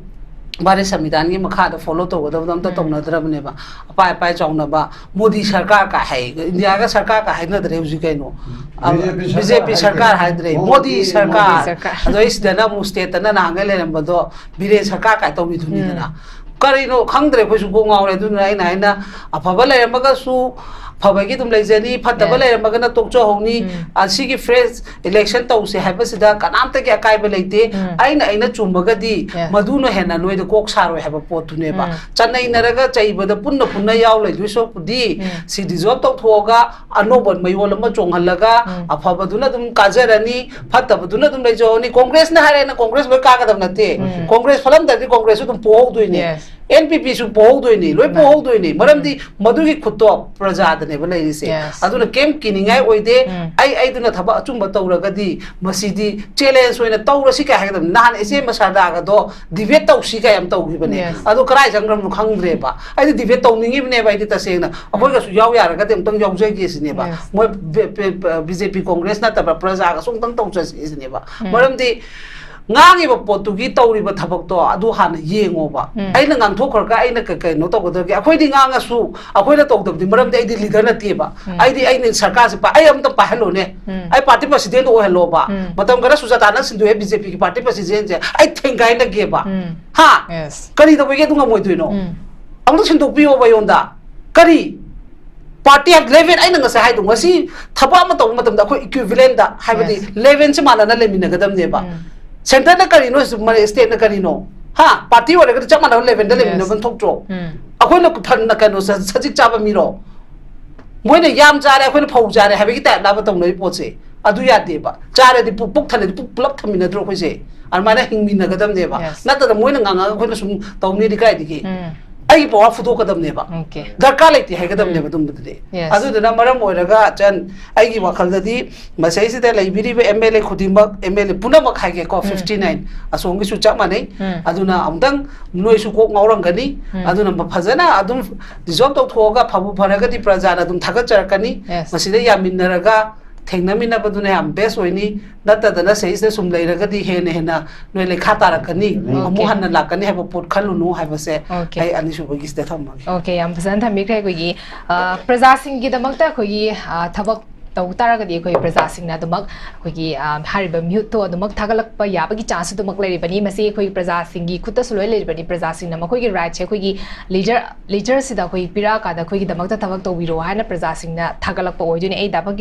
ꯚꯥꯔꯠ ꯁꯪꯕꯤꯙꯥꯟꯒꯤ ꯃꯈꯥꯗ ꯐꯣꯂꯣ ꯇꯧꯒꯗꯕꯗꯣ ꯑꯝꯇ ꯎꯝ꯫ ꯇꯧꯅꯗ꯭ꯔꯕꯅꯦꯕ꯫ ꯑꯄꯥꯏ ꯑꯄꯥꯏ ꯆꯥꯎꯅꯕ ꯃꯣꯗꯤ ꯁꯔꯀꯥꯔ ꯀꯥꯏ ꯍꯥꯏ, ꯏꯟꯗꯤꯌꯥꯒ ꯁꯔꯀꯥꯔ ꯀꯥꯏ ꯍꯥꯏꯅꯗ꯭ꯔꯦ ꯍꯧꯖꯤꯛ ꯀꯩꯅꯣ꯫ ꯎꯝ꯫ ꯑ, B J P B J P ꯁꯔꯀꯥꯔ ꯁꯔꯀꯥꯔ ꯍꯥꯏꯗ꯭ꯔꯦ꯫ ꯍꯥꯏꯗ꯭ꯔꯦ, ꯃꯣꯗꯤ ꯃꯣꯗꯤ ꯁꯔꯀꯥꯔ꯫ ꯃꯣꯗꯤ ꯁꯔꯀꯥꯔ꯫ ꯑꯗꯣ ꯑꯩ ꯁꯤꯗꯅ ꯑꯃꯨꯛ ꯁ꯭ꯇꯦꯠꯇꯅ ꯅꯍꯥꯟꯒꯩ ꯂꯩꯔꯝꯕꯗꯣ ꯕꯤꯔꯦꯟ ꯁꯔꯀꯥꯔ ꯀꯥꯏ ꯇꯧꯕꯤꯗꯨꯅꯤꯗꯅ꯫ ꯎꯝ꯫ ꯀꯔꯤꯅꯣ ꯈꯪꯗ꯭ꯔꯦ, ꯑꯩꯈꯣꯏꯁꯨ ꯀꯣꯛ ꯉꯥꯎꯔꯦ꯫ ꯑꯗꯨꯅ ꯑꯩꯅ ꯍꯥꯏꯅ ꯑꯐꯕ ꯂꯩꯔꯝꯃꯒꯁꯨ ꯐꯕꯒꯤ ꯑꯗꯨꯝ ꯂꯩꯖꯅꯤ, ꯐꯠꯇꯕ Yes. ꯂꯩꯔꯝꯃꯒꯅ ꯇꯣꯛꯆꯍꯧꯅꯤ꯫ ꯎꯝ꯫ ꯑꯁꯤꯒꯤ ꯐ꯭ꯔꯦꯁ ꯏꯂꯦꯛꯁꯟ ꯇꯧꯁꯦ ꯍꯥꯏꯕꯁꯤꯗ ꯀꯅꯥꯝꯇꯒꯤ ꯑꯀꯥꯏꯕ ꯂꯩꯇꯦ꯫ ꯎꯝ꯫ ꯑꯩꯅ, ꯑꯩꯅ ꯆꯨꯝꯃꯒꯗꯤ Yes. ꯃꯗꯨꯅ ꯍꯦꯟꯅ ꯅꯣꯏꯗ ꯀꯣꯛ ꯁꯥꯔꯣꯏ ꯍꯥꯏꯕ ꯄꯣꯠꯇꯨꯅꯦꯕ꯫ ꯎꯝ꯫ ꯆꯠꯅꯩꯅꯔꯒ ꯆꯩꯕꯗ ꯄꯨꯟꯅ ꯄꯨꯟꯅ ꯌꯥꯎ ꯂꯩꯗꯣꯏ ꯁꯔꯨꯛꯄꯨꯗꯤ ꯎꯝ꯫ ꯁꯤ ꯗꯤꯖꯣꯜꯕ ꯇꯧꯊꯣꯛꯑꯒ ꯑꯅꯧꯕ ꯃꯌꯣꯜ ꯑꯃ ꯆꯣꯡꯍꯜꯂꯒ ꯎꯝ꯫ ꯑꯐꯕꯗꯨꯅ ꯑꯗꯨꯝ ꯀꯥꯖꯔꯅꯤ, ꯐꯠꯇꯕꯗꯨꯅ ꯑꯗꯨꯝ ꯂꯩꯖꯍꯧꯔꯅꯤ꯫ ꯀꯣꯡꯒ꯭ꯔꯦꯁꯅ ꯍꯥꯏꯔꯦꯅ ꯀꯣꯡꯒ꯭ꯔꯦꯁ ꯂꯣꯏ ꯀꯥꯒꯗꯕ ꯅꯠꯇꯦ꯫ ꯎꯝ꯫ ꯀꯣꯡꯒ꯭ꯔꯦꯁ ꯐꯠꯂꯝꯗ꯭ꯔꯗꯤ ꯀꯣꯡꯒ꯭ꯔꯦꯁꯁꯨ ꯑꯗꯨꯝ ꯄꯣꯛꯍꯧꯗꯣꯏꯅꯦ꯫ Yes. ꯑꯦꯟ ꯄꯤ ꯄꯤꯁꯨ ꯄꯣꯍꯧꯗꯣꯏꯅꯤ, ꯂꯣꯏ ꯄꯣꯍꯧꯗꯣꯏꯅꯤ꯫ ꯃꯔꯝꯗꯤ ꯃꯗꯨꯒꯤ ꯈꯨꯠꯇꯣ ꯄ꯭ꯔꯖꯥꯗꯅꯦꯕ ꯂꯩꯔꯤꯁꯦ꯫ Yes. ꯑꯗꯨꯅ ꯀꯩꯝ ꯀꯤꯅꯤꯡꯉꯥꯏ ꯑꯣꯏꯗꯦ꯫ ꯎꯝ. ꯑꯩ ꯑꯩꯗꯨꯅ ꯊꯕꯛ ꯑꯆꯨꯝꯕ ꯇꯧꯔꯒꯗꯤ ꯃꯁꯤꯗꯤ ꯆꯦꯂꯦꯟꯖ ꯑꯣꯏꯅ ꯇꯧꯔꯁꯤ ꯀꯥꯏ ꯍꯥꯏꯒꯗꯕꯅꯤ꯫ ꯅꯍꯥꯟ ꯏꯆꯦ ꯃꯁꯥꯗꯥꯒꯗꯣ ꯗꯤꯕꯦꯠ ꯇꯧꯁꯤ ꯀꯥꯏ ꯌꯥꯝ ꯇꯧꯈꯤꯕꯅꯦ꯫ Yes. ꯑꯗꯣ ꯀꯔꯥꯏ ꯆꯪꯈ꯭ꯔꯕꯅꯣ ꯈꯪꯗ꯭ꯔꯦꯕ꯫ ꯑꯩꯗꯤ ꯗꯤꯕꯦꯠ ꯇꯧꯅꯤꯡꯉꯤꯕꯅꯦꯕ, ꯑꯩꯗꯤ ꯇꯁꯦꯡꯅ ꯑꯩꯈꯣꯏꯒꯁꯨ ꯌꯥꯎ ꯌꯥꯔꯒꯗꯤ ꯑꯃꯨꯛꯇꯪ ꯌꯥꯎꯖꯒꯦ ꯁꯤꯅꯦꯕ꯫ Yes. ꯃꯣꯏ ꯕꯤ ꯖꯦ ꯄꯤ ꯀꯣꯡꯒ꯭ꯔꯦꯁ ꯅꯠꯇꯕ ꯄ꯭ꯔꯖꯥꯒꯁꯨ ꯑꯃꯨꯛꯇꯪ ꯇꯧꯖꯁꯤ ꯁꯤꯅꯦꯕ꯫ ꯎꯝ. ꯃꯔꯝꯗꯤ ꯉꯥꯡꯉꯤꯕ ꯄꯣꯠꯇꯨꯒꯤ ꯇꯧꯔꯤꯕ ꯊꯕꯛꯇꯣ ꯑꯗꯨ ꯍꯥꯟꯅ ꯌꯦꯡꯉꯣꯕ꯫ ꯎꯝ. ꯑꯩꯅ ꯉꯥꯡꯊꯣꯛꯈ꯭ꯔꯒ ꯑꯩꯅ ꯀ- ꯀꯩꯅꯣ ꯇꯧꯒꯗꯒꯦ? ꯑꯩꯈꯣꯏꯗꯤ ꯉꯥꯡꯉꯁꯨ ꯑꯩꯈꯣꯏꯅ ꯇꯧꯗꯕꯗꯤ, ꯃꯔꯝꯗꯤ ꯑꯩꯗꯤ ꯂꯤꯗꯔ ꯅꯠꯇꯦꯕ꯫ ꯎꯝ. ꯑꯩꯗꯤ ꯑꯩꯅ ꯁꯔꯀꯥꯔꯁꯦ ꯄꯥ-, ꯑꯩ ꯑꯝꯇ ꯄꯥꯏꯍꯜꯂꯣꯅꯦ꯫ ꯎꯝ. ꯑꯩ ꯄꯥꯔꯇꯤ ꯄ꯭ꯔꯁꯤꯗꯦꯟꯗꯣ ꯑꯣꯏꯍꯜꯂꯣꯕ꯫ ꯎꯝ. ꯃꯇꯝ ꯈꯔ ꯁꯨꯖꯥꯇꯥꯅ ꯁꯤꯟꯗꯣꯛꯑꯦ ꯕꯤ ꯖꯦ ꯄꯤꯒꯤ ꯄꯥꯔꯇꯤ ꯄ꯭ꯔꯁꯤꯗꯦꯟꯁꯦ, ꯑꯩ ꯊꯦꯡꯒꯥꯏꯅꯒꯦꯕ꯫ ꯎꯝ. ꯍꯥ? Yes. ꯀꯔꯤ ꯇꯧꯕꯒꯤ ꯑꯗꯨ ꯉꯝꯃꯣꯏꯗꯣꯏꯅꯣ? ꯎꯝ. ꯑꯃꯨꯛꯇ ꯁꯤꯟꯗꯣꯛꯄꯤꯌꯣꯕ ꯑꯩꯉꯣꯟꯗ꯫ ꯀꯔꯤ? Party have level, ꯑꯩꯅ ꯉꯁꯥꯏ ꯍꯥꯏꯗꯣ, ꯉꯁꯤ ꯊꯕꯛ ꯑꯃ ꯇꯧꯕ ꯃꯇꯝꯗ ꯑꯩꯈꯣꯏ ꯏꯀ꯭ꯋꯤꯚꯤꯂꯦꯟꯗ, ꯍꯥꯏꯕꯗꯤ Yes. ꯂꯦꯚꯦꯜꯁꯦ ꯃꯥꯟꯅꯅ ꯂꯩꯃꯤꯟꯅꯒꯗꯕꯅꯦꯕ꯫ ꯎꯝ. ꯁꯦꯟꯇꯔꯅ ꯀꯔꯤꯅꯣ, ꯁ꯭ꯇꯦꯠꯅ ꯀꯔꯤꯅꯣ? ꯍꯥ? ꯄꯥꯔꯇꯤ ꯑꯣꯏꯔꯒꯗꯤ ꯆꯞ ꯃꯥꯟꯅꯕ ꯂꯦꯚꯦꯜꯗ Yes. ꯂꯩꯃꯤꯟꯅꯐꯝ ꯊꯣꯛꯇ꯭ꯔꯣ? ꯎꯝ. ꯑꯩꯈꯣꯏꯅ ꯐꯟꯅ ꯀꯩꯅꯣ ꯁ-, ꯁꯖꯤꯛ ꯆꯥꯕ ꯃꯤꯔꯣ? ꯃꯣꯏꯅ ꯌꯥꯝ ꯆꯥꯔꯦ, ꯑꯩꯈꯣꯏꯅ ꯐꯧ ꯆꯥꯔꯦ ꯍꯥꯏꯕꯒꯤ ꯇꯥꯏꯞꯂꯕ ꯇꯧꯅꯔꯤ ꯄꯣꯠꯁꯦ? ꯑꯗꯨ ꯌꯥꯗꯦꯕ꯫ ꯆꯥꯔꯗꯤ ꯄꯨꯛ, ꯄꯨꯛ ꯊꯜꯂꯗꯤ ꯄꯨꯛ ꯄꯨꯂꯞ ꯊꯝꯃꯤꯟꯅꯗ꯭ꯔꯣ ꯑꯩꯈꯣꯏꯁꯦ? ꯑꯗꯨꯃꯥꯏꯅ ꯍꯤꯡꯃꯤꯟꯅꯒꯗꯕꯅꯦꯕ꯫ Yes. ꯅꯠꯇ꯭ꯔꯒ ꯃꯣꯏꯅ ꯉꯥꯡꯉꯒ ꯑꯩꯈꯣꯏꯅ ꯁꯨꯝ ꯇꯧꯅꯤꯗꯤ ꯀꯥꯏꯗꯒꯤ? ꯎꯝ. ꯑꯩꯒꯤ ꯄꯋꯥꯔ ꯐꯨꯗꯣꯛꯀꯗꯕꯅꯦꯕ꯫ Okay. ꯗꯔꯀꯥꯔ ꯂꯩꯇꯦ ꯍꯥꯏꯒꯗꯕꯅꯦꯕ ꯎꯝ. ꯑꯗꯨꯝꯕꯗꯨꯗꯤ꯫ Yes. ꯑꯗꯨꯗꯨꯅ ꯃꯔꯝ ꯑꯣꯏꯔꯒ ꯆꯟ, ꯑꯩꯒꯤ ꯋꯥꯈꯜꯗꯗꯤ ꯃꯁꯤꯁꯤꯗ ꯂꯩꯕꯤꯔꯤꯕ ꯑꯦꯝ ꯑꯦꯜ ꯑꯦ ꯈꯨꯗꯤꯡꯃꯛ, ꯑꯦꯝ ꯑꯦꯜ ꯑꯦ ꯄꯨꯝꯅꯃꯛ ꯍꯥꯏꯒꯦꯀꯣ, ꯎꯝ. ꯐꯤꯐꯇꯤ ꯅꯥꯏꯟ ꯑꯁꯣꯝꯒꯤꯁꯨ ꯆꯞ ꯃꯥꯟꯅꯩ꯫ ꯎꯝ. ꯑꯗꯨꯅ ꯑꯃꯨꯛꯇꯪ ꯅꯣꯏꯁꯨ ꯀꯣꯛ ꯉꯥꯎꯔꯝꯒꯅꯤ꯫ ꯎꯝ. ꯑꯗꯨꯅ ꯐꯖꯅ ꯑꯗꯨꯝ ꯔꯤꯖꯣꯜꯕ ꯇꯧꯊꯣꯛꯑꯒ, ꯐꯕꯨ ꯐꯔꯒꯗꯤ ꯄ꯭ꯔꯖꯥꯅ ꯑꯗꯨꯝ ꯊꯥꯒꯠꯆꯔꯛꯀꯅꯤ꯫ Yes. ꯃꯁꯤꯗ ꯌꯥꯃꯤꯟꯅꯔꯒ ꯊꯦꯡꯅꯃꯤꯟꯅꯕꯗꯨꯅ ꯌꯥꯝ ꯕꯦꯁ ꯑꯣꯏꯅꯤ꯫ ꯅꯠꯇꯗꯅ ꯁꯤꯗꯩꯁꯤꯗ ꯁꯨꯝ ꯂꯩꯔꯒꯗꯤ ꯍꯦꯟꯅ ꯍꯦꯟꯅ ꯅꯣꯏ ꯂꯩꯈꯥ ꯇꯥꯔꯛꯀꯅꯤ, Okay. ꯑꯃꯨꯛ ꯍꯟꯅ ꯂꯥꯛꯀꯅꯤ ꯍꯥꯏꯕ ꯄꯣꯠ ꯈꯜꯂꯨꯅꯨ ꯍꯥꯏꯕꯁꯦ Okay. ꯑꯩ ꯑꯅꯤꯁꯨꯕꯒꯤꯁꯤꯗ ꯊꯝꯃꯒꯦ꯫ Okay, ꯌꯥꯝ ꯐꯖꯅ ꯊꯝꯕꯤꯈ꯭ꯔꯦ꯫ ꯑꯩꯈꯣꯏꯒꯤ, ꯑ, ꯄ꯭ꯔꯖꯥꯁꯤꯡꯒꯤꯗꯃꯛꯇ ꯑꯩꯈꯣꯏꯒꯤ, ꯑ, ꯊꯕꯛ ꯇꯧ ꯇꯥꯔꯒꯗꯤ ꯑꯩꯈꯣꯏ ꯄ꯭ꯔꯖꯥꯁꯤꯡꯅ ꯑꯗꯨꯃꯛ ꯑꯩꯈꯣꯏꯒꯤ, ꯑ, ꯍꯥꯏꯔꯤꯕ ꯃꯤꯍꯨꯠꯇꯣ ꯑꯗꯨꯃꯛ ꯊꯥꯒꯠꯂꯛꯄ ꯌꯥꯕꯒꯤ ꯆꯥꯟꯁꯁꯨ ꯑꯗꯨꯃꯛ ꯂꯩꯔꯤꯕꯅꯤ꯫ ꯃꯁꯤ ꯑꯩꯈꯣꯏ ꯄ꯭ꯔꯖꯥꯁꯤꯡꯒꯤ ꯈꯨꯠꯇꯁꯨ ꯂꯣꯏ ꯂꯩꯔꯤꯕꯅꯤ꯫ ꯄ꯭ꯔꯖꯥꯁꯤꯡꯅ ꯃꯈꯣꯏꯒꯤ ꯔꯥꯏꯠꯁꯦ ꯑꯩꯈꯣꯏꯒꯤ ꯂꯤꯗꯔ, ꯂꯤꯗꯔꯁꯤꯗ ꯑꯩꯈꯣꯏ ꯄꯤꯔꯛꯑꯀꯥꯟꯗ ꯑꯩꯈꯣꯏꯒꯤꯗꯃꯛꯇ ꯊꯕꯛ ꯇꯧꯕꯤꯔꯣ ꯍꯥꯏꯅ ꯄ꯭ꯔꯖꯥꯁꯤꯡꯅ ꯊꯥꯒꯠꯂꯛꯄ ꯑꯣꯏꯗꯣꯏꯅꯤ꯫ ꯑꯩ ꯗꯥ ꯕꯀꯤꯔ